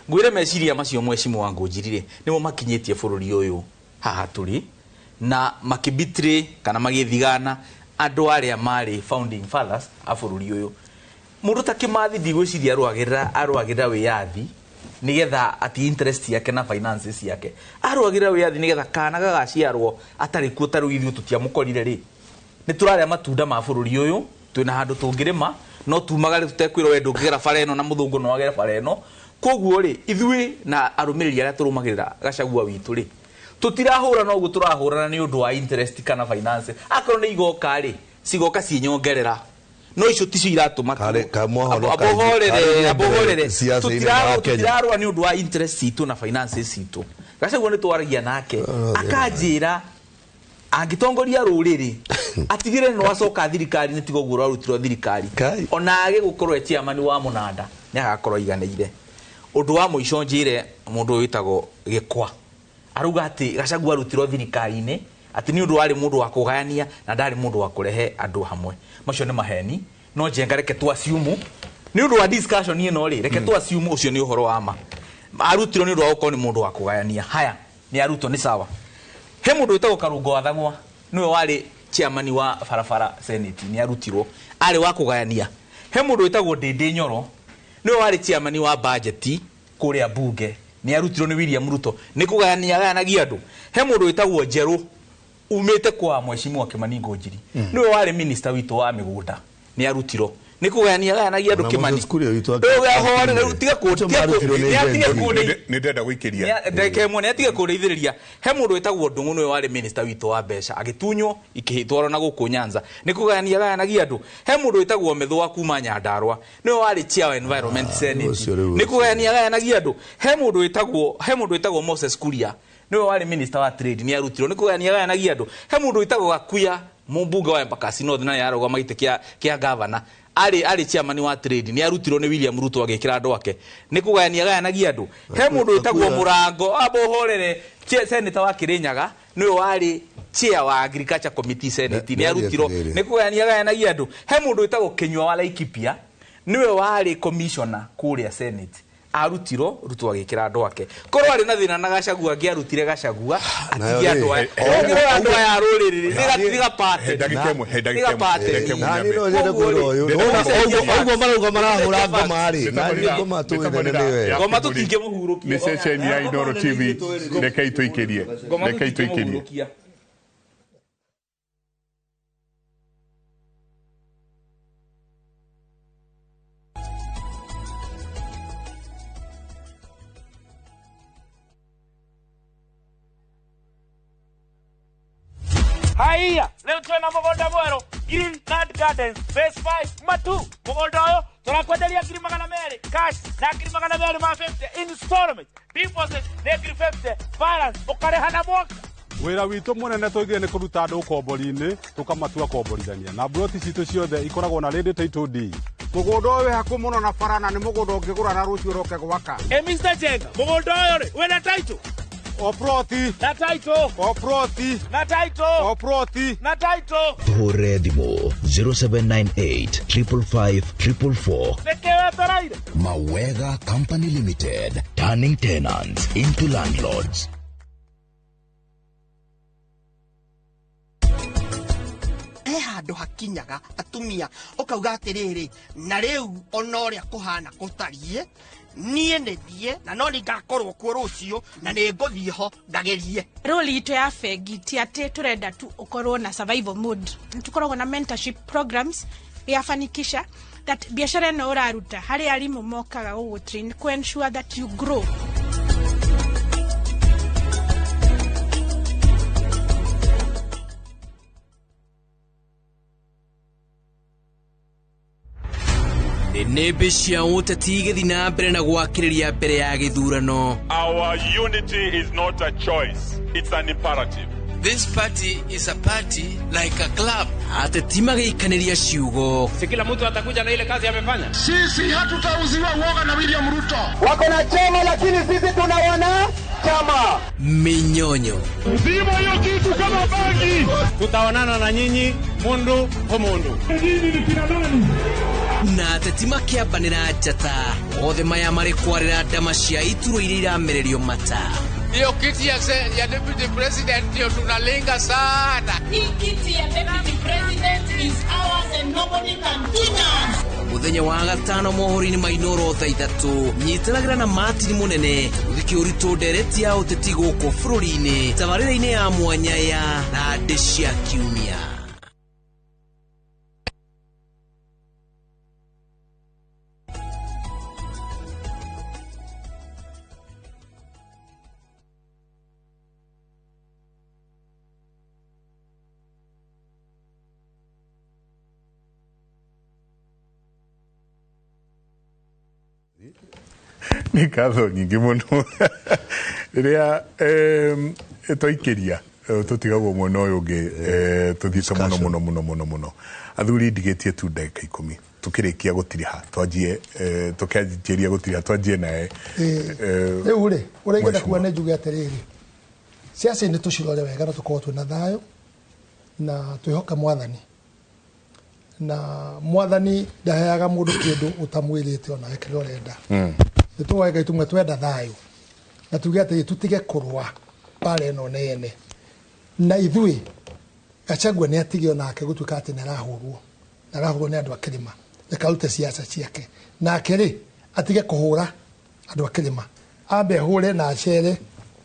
Ngwĩre meciria macio Mheshimiwa Ngũnjiri rĩ nĩmo makinyĩtie bũrũri ũyũ haha tũrĩ, na makĩbitray kana magĩthigana andũ arĩa marĩ founding fathers a bũrũri ũyũ. Mũndũ ta Kĩmathi ndigwĩciria arũagĩrĩra wĩyathi nĩgetha ati interest yake na finances yake, arũagĩrĩra wĩyathi nĩgetha kana gagaciarwo atarĩ kuo ta rĩu ithuĩ tũtiamũkorire rĩ, nĩ tũrarĩa matunda ma bũrũri ũyũ, twĩna handũ tũngĩrĩma, no tumagare tũtekwĩrwo we ndũngĩgera bara ĩno na mũthũngũ no agere bara ĩno. Koguo rĩ ithuĩ na arũmĩrĩri arĩa tũrũmagĩrĩra Gachagua witũ rĩ tũtirahũrana ũguo tũrahũrana nĩ ũndũ wa interest kana finance. Akorwo nĩ igoka rĩ cigoka ciĩ nyongerera, no icio ticio iratũma abohorere. Tũtirarũa nĩ ũndũ wa interest citũ na finance citũ. Gachagua nĩ twaragia nake akanjĩra angĩtongoria rũrĩrĩ atigĩre no acoka thirikari-inĩ tiga ũguo ũrarutirwo thirikari, ona age gũkorwo e chairman wa mũnanda nĩ agakorwo aiganĩire. Ũndũ wa mũico njĩre mũndũ ũyũ wĩtagwo Gĩkwa arauga atĩ Gachagua arutirwo thirikari-inĩ atĩ nĩ ũndũ warĩ mũndũ wa kũgayania na ndarĩ mũndũ wa kũrehe andũ hamwe. Macio nĩ maheni, no njenga reke tu assume nĩ ũndũ wa discussion ĩno rĩ, reke tu assume ũcio nĩ ũhoro wa ma. Arutirwo nĩ ũndũ wa gũkorwo nĩ mũndũ wa kũgayania. Haya, nĩ arutwo nĩ sawa. He mũndũ wĩtagwo Karungo wa Thang'wa nĩwe warĩ chairman wa barabara Senate, nĩ arutirwo arĩ wa kũgayania. He mũndũ wĩtagwo Ndĩndĩ Nyoro nĩwe warĩ chairman wa budget kũrĩa bunge, nĩ arutirwo nĩ William Ruto, nĩ kũgayania agayanagia andũ. He mũndũ wĩtagwo Njerũ umĩte kwa Mheshimiwa Kimani Ngũnjiri, nĩwe warĩ minister witũ wa mĩgũnda, nĩ arutirwo, nĩ kũgayania agayanagia andũ. Kimani nĩ ndenda gũikĩria ndeke mwene atige kũrĩithĩrĩria. He mũndũ wĩtagwo Ndung'u nĩwe warĩ minister witũ wa mbeca, agĩtunywo ikĩtwarwo na gũkũ Nyanza, nĩ kũgayania agayanagia andũ. He mũndũ wĩtagwo Methũa kuma Nyandarũa nĩwe warĩ chair wa environment senate, nĩ kũgayania agayanagia andũ. He mũndũ wĩtagwo Moses Kuria nĩwe warĩ minister wa trade, nĩ arutirwo, nĩ kũgayania agayanagia andũ. He mũndũ wĩtagwo Gakuya mũmbunge wa Embakasi North na yarũgama gĩtĩ kĩa governor, arĩ chairman wa trade, nĩ arutirwo nĩ William Ruto agĩkĩra andũ ake, nĩ kũgayania agayanagia andũ. He mũndũ wĩtagwo Mũrango abohorere senator wa Kirinyaga nĩwe warĩ chair wa agriculture committee senate, nĩ arutirwo, nĩ kũgayania agayanagia andũ. He mũndũ wĩtagwo Kinyua wa Laikipia nĩwe warĩ commissioner kũrĩa senate, Arutirwo Ruto agĩkĩra andũ ake. Korwo arĩ na thĩna na Gachagua angĩarutire Gachagua atige andũ aya. Ũngĩrora andũ aya a rũrĩrĩ rĩ nĩ gapate. He ndagĩka ĩmwe. Nani no nyende kwĩra ũyũ. Ũguo marauga marahũra ngoma rĩ, nani ngoma tũĩ nene nĩ we. Ngoma tũtingĩmũhurũkia. Nĩ ceceni ya Inooro TV. Rekei tũikĩrie. Ngoma Rekei tũikĩrie. tũtingĩmũhurũkia. Haiya, leo twena mũgũnda mwerũ Green Nut Gardens Phase 5 Matu. Mũgũnda ũyũ tũrakwenderia 200,000 cash na 250,000 installment. Deposit nĩ 50,000, balance ũkarĩha na mwaka. Wĩra witũ mũnene tũigire nĩ kũruta andũ ũkombori-inĩ tũkamatua komborithania na mburoti citũ ciothe ikoragwo na ready title deed. Mũgũnda ũyũ wĩ hakuhĩ mũno na bara na nĩ mũgũnda ũngĩgũra na rũciũ ũroke gwaka. Ĩ Mr. Jenga, mũgũnda ũyũ rĩ wĩna title? O ploti. Na title. O ploti. Na title. O ploti. Na title. Tũhũrĩre thimũ 0798 555 444. Nĩkĩ wetereire? Mawega Company Limited, turning tenants into landlords. He handũ hakinyaga atumia ũkauga atĩrĩrĩ na rĩu ona ũrĩa kũhana kũtariĩ niĩ nĩ thiĩ na no nĩngakorwo kuo rũciũ na nĩ ngũthiĩ ho ngagerie. Role itũ ya bengi ti atĩ tũrenda tu ũkorwo na survival mode. Tũkoragwo na mentorship programs yafanikisha that biashara ĩno ũraruta harĩ arimũ mokaga gũgũtrain ku ensure that you grow. Nĩmbĩ cia ũteti igĩthiĩ na mbere na gwakĩrĩria mbere ya gĩthurano. Our unity is not a choice, it's an imperative. This party is a party like a club. Ateti magĩikanĩria ciugo. Si kila mtu atakuja na ile kazi amefanya. Sisi hatutauziwa uoga na William Ruto. Wako na chama lakini sisi tuna wana chama. Minyonyo. Zima hiyo kitu kama bangi. Tutaonana na nyinyi mundu kwa mundu. Nyinyi ni kina nani? Na ateti makĩambanĩra njata othe maya marĩ kwarĩra ndama cia ituro iria iramererio mata. Hiyo kiti ya deputy president ndio tunalenga sana. Hii kiti ya deputy president is ours and nobody can touch us. Mũthenya wa gatano mohoro-inĩ ma Inooro thaa ithatũ nyitanagĩra na Martin Mũnene gũthikĩ ũritũ ndereti ya ũteti gũkũ bũrũri-inĩ tabarĩra-inĩ ya mwanya ya Randĩ cia Kiumia. Nĩ ngatho nyingĩ mũno rĩrĩa twaikĩria tũtigagwo mwena ũyũ ũngĩ tũthiĩte mũno mũno mũno mũno mũno. Athuri ndigĩtie tu ndagĩka 10 tũkĩrĩkia gũtiriha twanjie tũkĩanjĩria gũtiriha twanjie naye. Rĩu rĩ ũrĩa ingĩenda kuga nĩ njuge atĩrĩrĩ ciaca nĩ tũcirore wega na tũkorwo twĩna thayũ na twĩhoke mwathani na mwathani ndaheaga mũndũ kĩndũ ũtamwĩrĩte onawe kĩrĩa ũrenda. Nĩ tũhoe Ngai tumwe twenda thayũ na tuge atĩ tũtige kũrũa mbara ĩno nene na ithuĩ Gachagua nĩ atige onake gũtuĩka atĩ nĩ arahũrwo na arahũrwo nĩ andũ a kĩrĩma reke arute ciaca ciake nake rĩ atige kũhũra andũ a kĩrĩma ambe ahũre na acere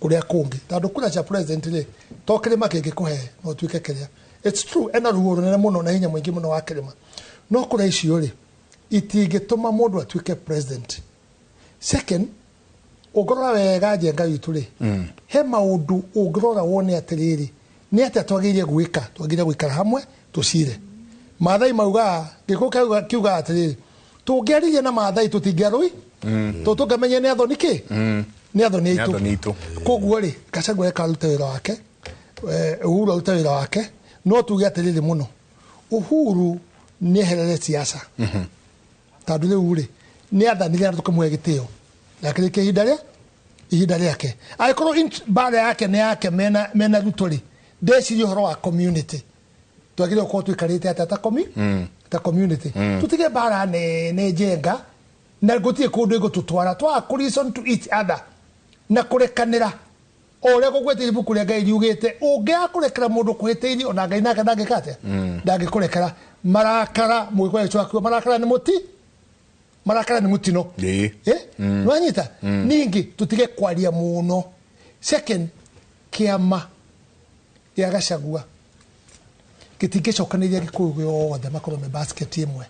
kũrĩa kũngĩ tondũ kura cia president rĩ to kĩrĩma kĩngĩkũhe no ũtuĩke kĩrĩa. It's true ena ruo rũnene mũno na hinya mũingĩ mũno wa kĩrĩma no kũra icio rĩ itingĩtũma mũndũ atuĩke president. Second, ũngĩrora wega Njenga witũ rĩ he maũndũ ũngĩrora wone atĩrĩrĩ nĩ atĩa twagĩrĩire gwĩka twagĩrĩire gũikara hamwe tũcire. Maathai maugaga gĩkũyũ kiugaga atĩrĩrĩ tũngĩaririe na Maathai tũtingĩarũi tondũ tũngĩamenyire nĩ athoni kĩ nĩ athoni aitũ. Koguo rĩ Gachagua reke arute wĩra wake, Uhuru arute wĩra wake no tuge atĩrĩrĩ mũno Uhuru nĩ eherere siasa tondũ rĩu rĩ nĩ athanire na tũkamũhe gĩtĩo akĩrĩkia ihinda rĩake angĩkorwo mbara yake nĩ yake mena Ruto rĩ ndecirie ũhoro wa community twagĩrĩirwo gũkorwo tũikarĩte atĩa ta community tũtige mbara nene Njenga Na gũtirĩ kũndũ ĩgũtũtwara. Twaga kũ listen to each other na kũrekanĩra. O ũrĩa gũgwĩte ibuku rĩa Ngai riugĩte, ũngĩaga kũrekera mũndũ kũhĩtĩirie ona Ngai nake ndangĩka atĩa? Ndangĩkũrekera. Marakara mũgĩkũyũ akiuga marakara nĩ mũti. Marakara nĩ mũtino. Nĩwanyita? Ningĩ tũtige kwaria mũno. Second, kĩama gĩa Gachagua gĩtingĩcokanĩria Gĩkũyũ gĩothe makorwo me basket ĩmwe.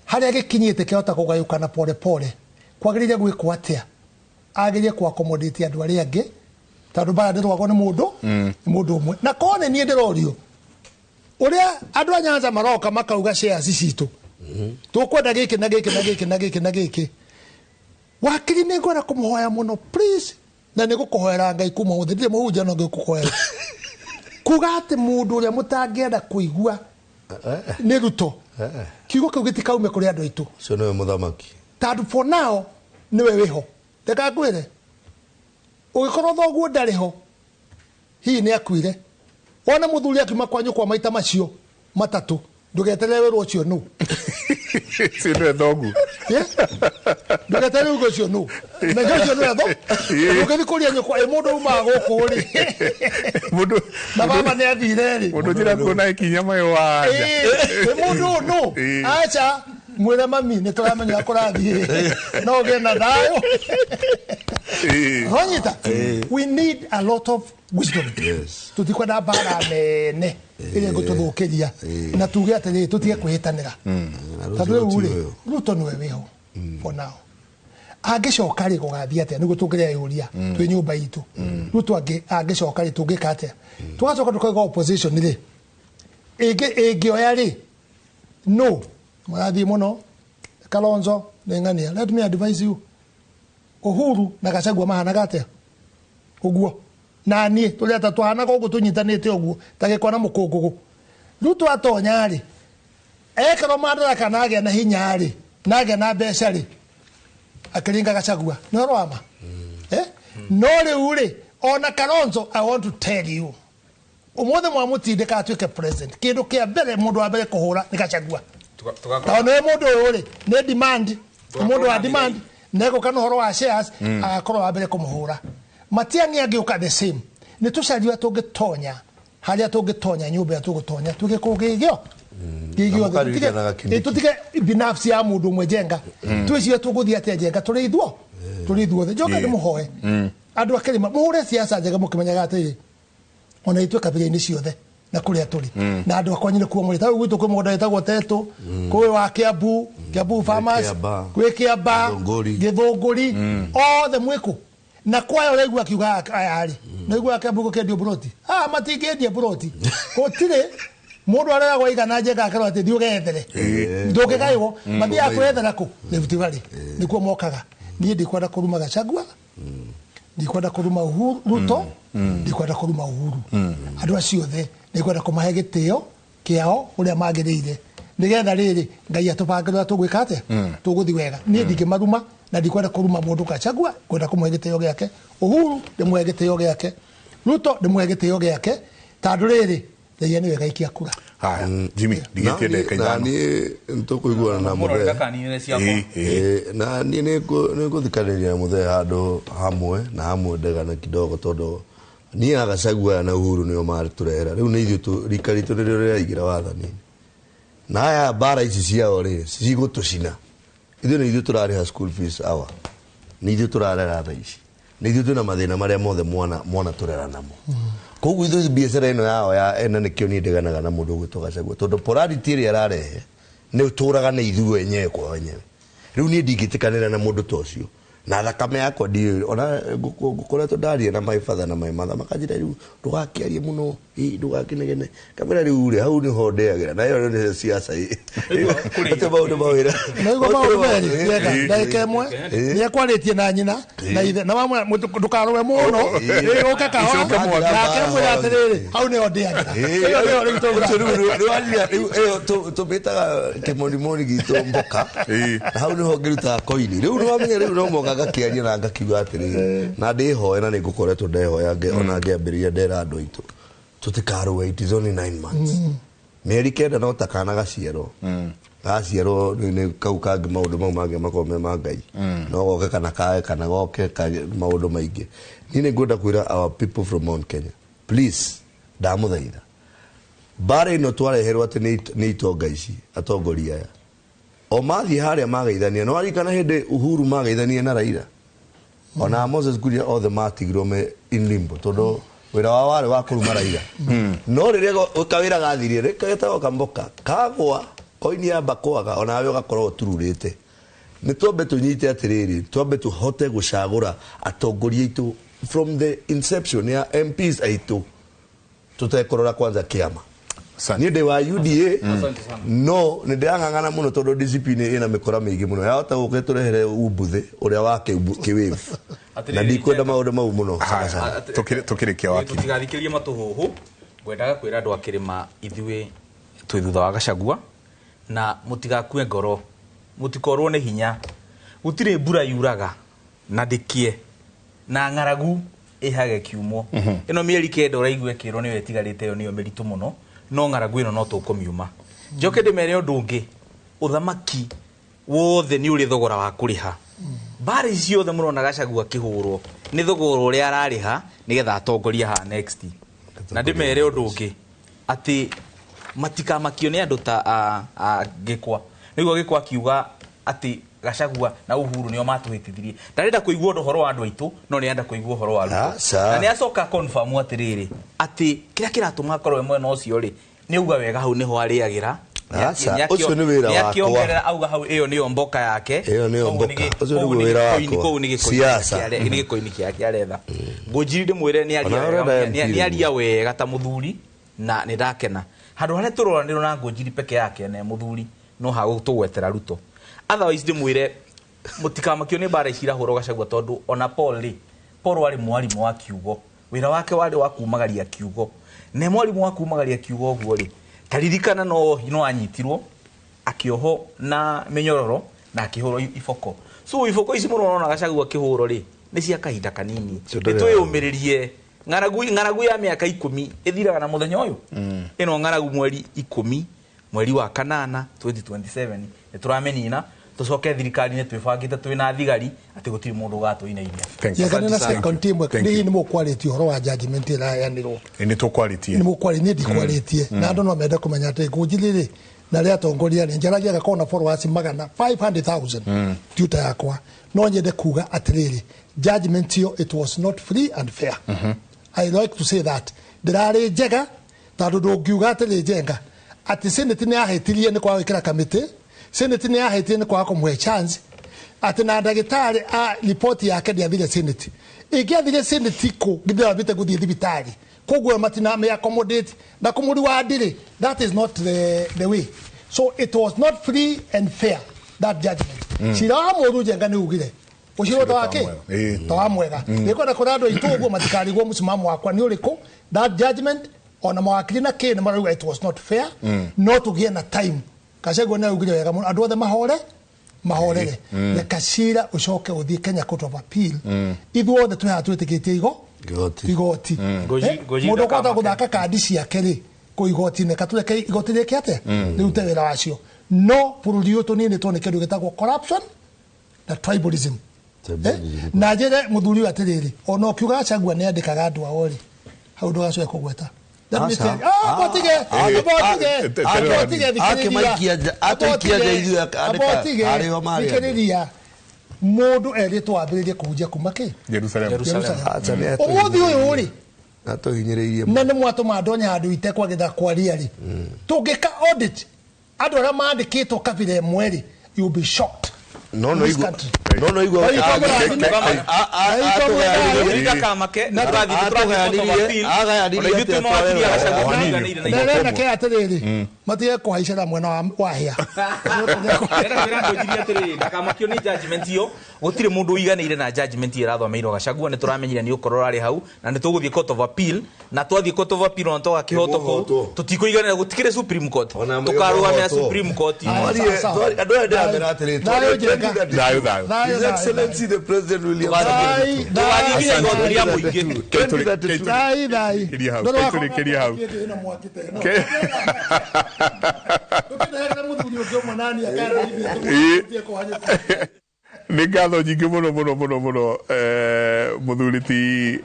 Harĩa gĩkinyĩte kĩahota kũgayũkana pole pole. Kwagĩrĩire gwĩkwo atĩa? Agerie ku accommodate andũ arĩa angĩ tondũ mbara ndĩrũagwo nĩ mũndũ nĩ mũndũ ũmwe. Na korwo nĩ niĩ ndĩrorio ũrĩa andũ a Nyanza maroka makauga shares citũ tũkwenda gĩkĩ na gĩkĩ na gĩkĩ na gĩkĩ na gĩkĩ, wakiri nĩ ngwenda kũmũhoya mũno please, na nĩ gũkũhoera Ngai kuma ũmũthĩ, ndirĩ mũhunjia no ngĩkũhoera kuga atĩ mũndũ ũrĩa mũtangĩenda kũigua nĩ Ruto, kiugo kĩu gĩtikaume kũrĩ andũ aitũ. Ũcio nĩwe mũthamaki. Tondũ for now nĩwe wĩho. Reke ngwĩre, ũgĩkorwo thoguo ndarĩ ho, hihi nĩ akuire. Wona mũthuri akiuma kwa nyũkwa maita macio matatũ, ndũgeterere wĩrwo ũcio nũ. Ũcio nĩwe thoguo. Ndũgeterere uge ũcio nũ. Menya ũcio nĩwe tho. Ũngĩthiĩ kũria nyũkwa, ĩ mũndũ umaga gũkũ rĩ. Mũndũ Na baba nĩ athire rĩ. Mũndũ njĩra kuona ikinya mayo wanja. Ĩ mũndũ ũyũ nũ? Aca, mwĩre mami nĩ tũramenya kũrathiĩ. No ũgĩe na thayũ. Wanyita? We need a lot of wisdom. Tũtikwenda mbara nene ĩrĩa ĩgũtũthũkĩria. Na tuge atĩrĩrĩ, tũtige kwĩhĩtanĩra. Tondũ rĩu rĩ, Ruto nĩwe wĩho for now. Angĩcoka rĩ gũgathiĩ atĩa? Nĩguo tũngĩreyũria twĩ nyũmba itũ. Ruto angĩcoka rĩ tũngĩka atĩa? Tũgacoka tũkauga opposition rĩ, ĩngĩoya rĩ, no mũrathiĩ mũno. Kalonzo nĩ ng'ania. Let me advise you. Uhuru na Gachagua mahanaga atĩa? Ũguo. Na niĩ tũrĩ atatũ tũhanaga ũguo tũnyitanĩte ũguo ta gĩkwa na mũkũngũgũ. Ruto atonya rĩ, ekerwo madaraka na agĩa na hinya rĩ, na agĩa na mbeca rĩ, akĩringa Gachagua. Nĩ ũhoro wa ma? No rĩu rĩ, ona Kalonzo, I want to tell you, ũmũthĩ mwamũtindĩka atuĩke president, kĩndũ kĩa mbere mũndũ wa mbere kũhũra nĩ Gachagua. Tondũ nĩwe mũndũ ũyũ rĩ, nĩ demand, nĩ mũndũ wa demand, negũka na ũhoro wa shares, agakorwo wa mbere kũmũhũra. Matiang'i angĩũka the same. Nĩ tũcaria tũngĩtonya, harĩa tũngĩtonya, nyũmba ĩrĩa tũgũtonya, tuge kũngĩgĩo. Tũtige binafsi ya mũndũ ũmwe Njenga. Twĩcirie tũgũthiĩ atĩa Njenga, tũrĩ ithuo. Tũrĩ ithuothe. Njoke ndĩmũhoe. Andũ a Kĩrĩma, mũhũre siasa njega mũkĩmenyaga atĩrĩ, ona ithuĩ kabira-inĩ ciothe na kũrĩa tũrĩ. Na andũ akwa nyine kuo mũrĩ. Ta rĩu gwitũ kwĩ mũgũnda wĩtagwo Tetũ, kwĩ wa Kiambu, Kiambu Farmers, kwĩ Kĩamba, Gĩthũngũri, othe mwĩkũ. Na kwaya ũraigua akiuga aya rĩ, na ũraigua Kiambu gũkĩendio buroti. Ah, matingĩendia buroti. Gũtirĩ mũndũ areragwo aigana Njenga akerwo atĩ thiĩ ũgethere. Ndũngĩgaĩrwo, mathiaga kwĩyethera kũ? Rift Valley. Nĩkuo mokaga. Niĩ ndikwenda kũruma Gachagua, ndikwenda kũruma Uhuru Ruto, ndikwenda kũruma Uhuru. Andũ acio othe nĩngwenda kũmahe gĩtĩo kĩao ũrĩa magĩrĩire, nĩgetha rĩrĩ Ngai atũbangĩre ũrĩa tũgwĩka atĩa, tũgũthiĩ wega. Niĩ ndingĩmaruma na ndikwenda kũruma mũndũ Gachagua, ngwenda kũmũhe gĩtĩo gĩake. Uhuru ndĩmũhe gĩtĩo gĩake, Ruto ndĩmũhe gĩtĩo gĩake, tondũ rĩrĩ raia nĩwe gaikia kura. Haya, Jimmy, ndigĩtie ndagĩka ithano. Na niĩ nĩtũkũiguana na mũthee. Na niĩ nĩngũthikanĩria na mũthee handũ hamwe na hamwe ndegana kidogo, tondũ niĩ a Gachagua aya na Uhuru nĩo matũrehera. Rĩu nĩ ithuĩ rika ritũ nĩrĩo rĩraingĩra wathani-inĩ. Na aya mbara ici ciao rĩ, cigũtũcina. Ithuĩ nĩ ithuĩ tũrarĩha school fees hour. Nĩ ithuĩ tũrarera thaa ici. Nĩ ithuĩ twĩna mathĩna marĩa mothe mwana tũrera namo. Koguo ithuĩ biacara ĩno yao ya ena nĩkĩo niĩ ndeganaga na mũndũ ũgwĩtwo Gachagua, tondũ polarity ĩrĩa ararehe nĩ ũtũraga nĩ ithuĩ enyewe kwa wenyewe. Rĩu niĩ ndingĩtĩkanĩra na mũndũ ta ũcio. Na thakame yakwa ndiũĩ, ona ngũkoretwo ndaria na my father na my mother, makanjĩra rĩu ndũgakĩarie mũno, ndũgakĩnegene. Kamera rĩu rĩ, hau nĩho ndĩagĩra, na ĩyo nĩ siasa ĩ. Atĩ maũndũ mawĩra. Na igua maũndũ merĩ, Njenga, ndagĩka ĩmwe, nĩekwarĩtie na nyina, na ithe, na wamwĩra, ndũkarũe mũno, ũke kahora, nake amwĩra atĩrĩrĩ, hau nĩho ndĩagĩra. Ĩyo nĩyo rĩu tũgũra. Ũcio rĩu nĩ waria, rĩu ĩyo tũmĩtaga kĩmonimoni gitũ mboka, na hau nĩho ngĩrutaga koini. Rĩu nĩwamenya rĩu no mũhaka ngakĩaria na ngakiuga atĩrĩrĩ, na ndĩhoe na nĩngũkoretwo ndehoya, ona ngĩambĩrĩria ndera andũ aitũ, tũtikarũe, it is only 9 months. Mĩeri 9 no ta kana gaciarwo. Gaciarwo nĩ kau kangĩ maũndũ mau mangĩ makorwo me ma Ngai. No goke kana kae kana goke maũndũ maingĩ. Niĩ nĩ ngwenda kwĩra our people from Mount Kenya, please, ndamũthaitha. Mbara ĩno twareherwo atĩ nĩ itonga ici, atongoria aya. O mathiĩ harĩa mageithania, no aririkana hĩndĩ Uhuru mageithania na Raila. Ona Moses Kuria othe matigirwo me in limbo tondũ wĩra wao warĩ wa kũruma Raila. No rĩrĩa kawĩra gathirire, getagwo kamboka, kagwa, koini yamba kwaga, onawe ũgakorwo ũtururĩte. Nĩ twambe tũnyite atĩrĩrĩ, twambe tũhote gũcagũra atongoria aitũ from the inception ya MPs aitũ, tũtekũrora kwanza kĩama. Niĩ ndĩ wa UDA, no nĩ ndĩrang'ang'ana mũno tondũ DCP nĩ ĩna mĩkora mĩingĩ mũno. Yahota gũka ĩtũrehere umbuthĩ ũrĩa wa kĩwave. Na ndikwenda maũndũ mau mũno sana sana. Tũkĩrĩkia wakiri. Tũtigathikĩrĩrie matũhũhũ, ngwendaga kwĩra andũ a kĩrĩma ithuĩ twĩ thutha wa Gachagua, na mũtigakue ngoro, mũtikorwo nĩ hinya. Gũtirĩ mbura yuraga na ndĩkĩe na ng'aragu ĩhage kiumwo. Ĩno mĩeri 9 ũraigua ĩkĩrwo nĩyo ĩtigarĩte, ĩyo nĩyo mĩritũ mũno, no ng'aragu ĩno no tũkũmiuma. Njoke ndĩmere ũndũ ũngĩ, ũthamaki wothe nĩ ũrĩ thogora wa kũrĩha. Mbara ici ciothe mũrona Gachagua akĩhũrwo nĩ thogora ũrĩa ararĩha nĩgetha atongorie haha next. Na ndĩmere ũndũ ũngĩ atĩ matikamakio nĩ andũ ta Gĩkwa. Nĩguo Gĩkwa akiuga atĩ Gachagua na Uhuru nĩo matũhĩtithirie. Ndarenda kũigua ũhoro wa andũ aitũ, no nĩarenda kũigua ũhoro wa Ruto. Na nĩacoka confirm atĩrĩrĩ, atĩ kĩrĩa kĩratũma akorwo e mwena ũcio rĩ, nĩ auga wega hau nĩho arĩagĩra. Ũcio nĩ wĩra wakwa. Nĩakĩongerera auga hau ĩyo nĩyo mboka yake. Ĩyo nĩyo mboka. Ũcio nĩguo wĩra wakwa. Kũu nĩ gĩkoini kĩake aretha. Ngũnjiri ndĩmwĩre nĩaria wega ta mũthuri na nĩndakena. Handũ harĩa tũroranĩrwo na Ngũnjiri peke yake na mũthuri no hagũtũgwetera Ruto. Otherwise ndĩmwĩre mũtikamakio nĩ mbara ici irahũrwo Gachagua tondũ ona Paul rĩ, Paul warĩ mwarimũ wa kiugo. Wĩra wake warĩ wa kumagaria kiugo. Na mwarimũ wa kumagaria kiugo ũguo rĩ, taririkana no anyitirwo akĩohwo na mĩnyororo na akĩhũrwo iboko. So iboko ici mũrona Gachagua akĩhũrwo rĩ, nĩ cia kahinda kanini. Nĩ twĩyũmĩrĩrie. Ng'aragu ya mĩaka 10 ĩthiraga na mũthenya ũyũ. Ĩno ng'aragu mweri 10 mweri wa 8 2027 nĩ tũramĩnina tũcoke thirikari-inĩ twĩbangĩte twĩna thigari atĩ gũtirĩ mũndũ ũgatũinainia. Njegana na second team nĩ mũkwarĩtie ũhoro wa judgment ĩraheanirwo. Nĩ tũkwarĩtie. Nĩ mũkwarĩtie, niĩ ndikwarĩtie. Na andũ no mende kũmenya atĩ Ngũnjiri rĩ, na arĩa atongoria rĩ, njaragia gakorwo na followers magana 500,000 Twitter yakwa. No nyende kuga atĩrĩrĩ, judgment ĩyo it was not free and fair. I like to say that. Ndĩrarĩ njega tondũ ndũngiuga atĩrĩ njenga atĩ Senate nĩ yahĩtirie nĩ kwaga gwĩkĩra kamĩtĩ, Senate nĩ yahĩtirie nĩ kwaga kũmũhe chance, atĩ na ndagĩtarĩ a ripoti yake ndĩathire Senate. Ĩngĩathire Senate kũ githĩ wambĩte gũthiĩ thibitarĩ, koguo matinamĩ accommodate na kũmũriwa ndĩrĩ. That is not the way. So it was not free and fair, that judgment. Cira wa mũru njenga nĩ ugire ũcirwo ta wake ta wa mwega. Nĩkwenda kũrĩa andũ aitũ ũguo matikarigwo mũsimamo wakwa nĩ ũrĩkũ. That judgment ona mawakiri na kĩ nĩ marauga it was not fair. No tũgĩe na time. Gachagua nĩ augire wega mũno andũ othe mahorere. Reka cira ũcoke ũthiĩ Kenya Court of Appeal. Ithuothe twĩ haha twĩtĩkĩtie igoti. Mũndũ ũkũhota gũthaka kandi ciake rĩ kũ igoti-inĩ, katũreke igoti rĩke atĩa rĩrute wĩra wacio. No bũrũri ũyũ tũninĩtwo nĩ kĩndũ gĩtagwo corruption na tribalism. Na njĩre mũthuri ũyũ atĩrĩrĩ, ona ũkiuga Gachagua nĩ andĩkaga andũ ao rĩ, hau ndũgacoke kũgweta. Thikĩrĩria mũndũ erĩtwo ambĩrĩrie kũhunjia kuma kĩ Jerusalem. Ũmũthĩ ũyũ rĩ, na nĩ mwatũma ndonye handũ itekwagĩra kwaria rĩ, tũngĩka audit andũ arĩa mandĩkĩtwo kabira ĩmwe rĩ, you will be shocked. No no igua no no igua matige kũhaicĩra mwena wa hĩa. Ndakamakio nĩ judgment iyo, gũtirĩ mũndũ ũiganĩire na judgment iyo ĩrathomeirwo Gachagua. Nĩ tũramenyire nĩ ũkorwo ũrarĩ hau na nĩ tũgũthiĩ court of appeal, na twathiĩ court of appeal ona twaga kĩhoto kũu tũtikũiganĩra, gũtikĩrĩ Supreme Court, tũkarũgamĩra Supreme Court. Andũ aya ndĩramera atĩrĩ, Thayũ thayũ. His Excellency the President William Thai, thai. Asante. Rĩa mũingĩ. 2032. Thai, thai. Kĩria hau, Ndũrĩ kĩria hau. Ĩno mwaki ta ĩno. Ndũkĩndehere mũthuri ũngĩ ũmwe nani akandeithia tũthiĩ kũhanyũka. Nä ngatho nyingä må no må no må no må no må thuri ti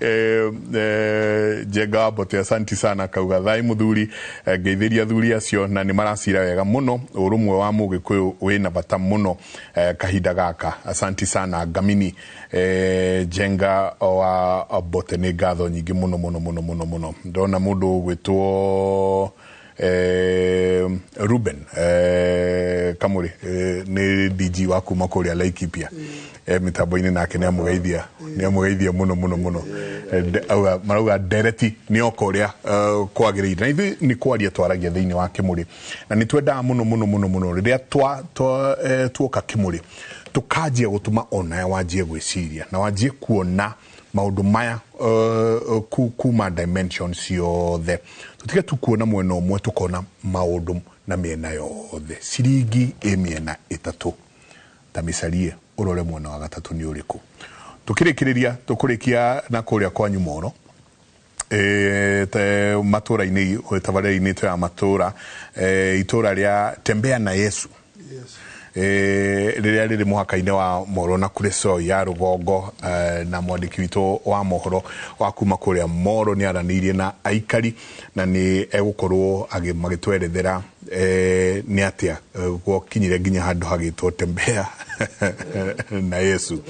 Njenga wa Mbote, asanti sana. Kauga thai må thuri, ngeithä ria athuri acio na nä maracira wega må no. Å rå mwe wa må gä kå yå wä na bata må no kahinda gaka. Asanti sana Ngamini Njenga wa Mbote, nä ngatho nyingä må no må no må no må no må no. Ndona må ndå gwä two Ruben Kamuri, nĩ DG wa kuma kũrĩa Laikipia, mĩtambo-inĩ nake nĩ amũgeithia, nĩ amũgeithia mũno mũno mũno. Auga ndereti nĩ oka ũrĩa kwagĩrĩire, na ithuĩ nĩ kwaria twaragia thĩinĩ wa Kĩmũrĩ, na nĩ twendaga mũno mũno mũno mũno rĩrĩa tuoka Kĩmũrĩ tũkanjia gũtũma onawe wanjie gwĩciria na wanjie kuona maũndũ maya kuma dimension ciothe, tũtige tu kuona mwena ũmwe, tũkona maũndũ na mĩena yothe. Ciringi ĩ mĩena ĩtatũ, ta mĩcarie ũrore mwena wa gatatũ nĩ ũrĩkũ. Tũkĩrĩkĩrĩria tũkũrĩkia na kũrĩa kwanyu Moro, matũra-inĩ, tabarĩra-inĩ ĩto ya matũra, itũra rĩa Tembea na Yesu, rĩrĩa rĩrĩ mũhaka-inĩ wa Moro na Kuresoi ya rũgongo, na mwandĩki witũ wa mohoro wa kuma kũrĩa Moro nĩ aranĩirie na aikari na nĩ egũkorwo magĩtwerethera nĩ atĩa gwakinyire nginya handũ hagĩtwo Tembea na Yesu.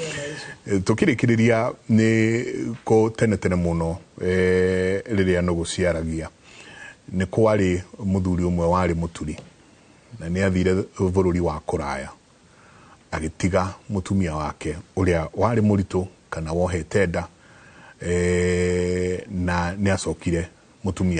Tũkĩrĩkĩrĩria nĩ kũ tene tene mũno, rĩrĩa nũgũ ciaragia, nĩ kwarĩ mũthuri ũmwe warĩ mũturi na nĩ athire bũrũri wa kũraya agĩtiga mũtumia wake ũrĩa warĩ mũritũ kana wohete nda, na nĩ acokire mũtumia.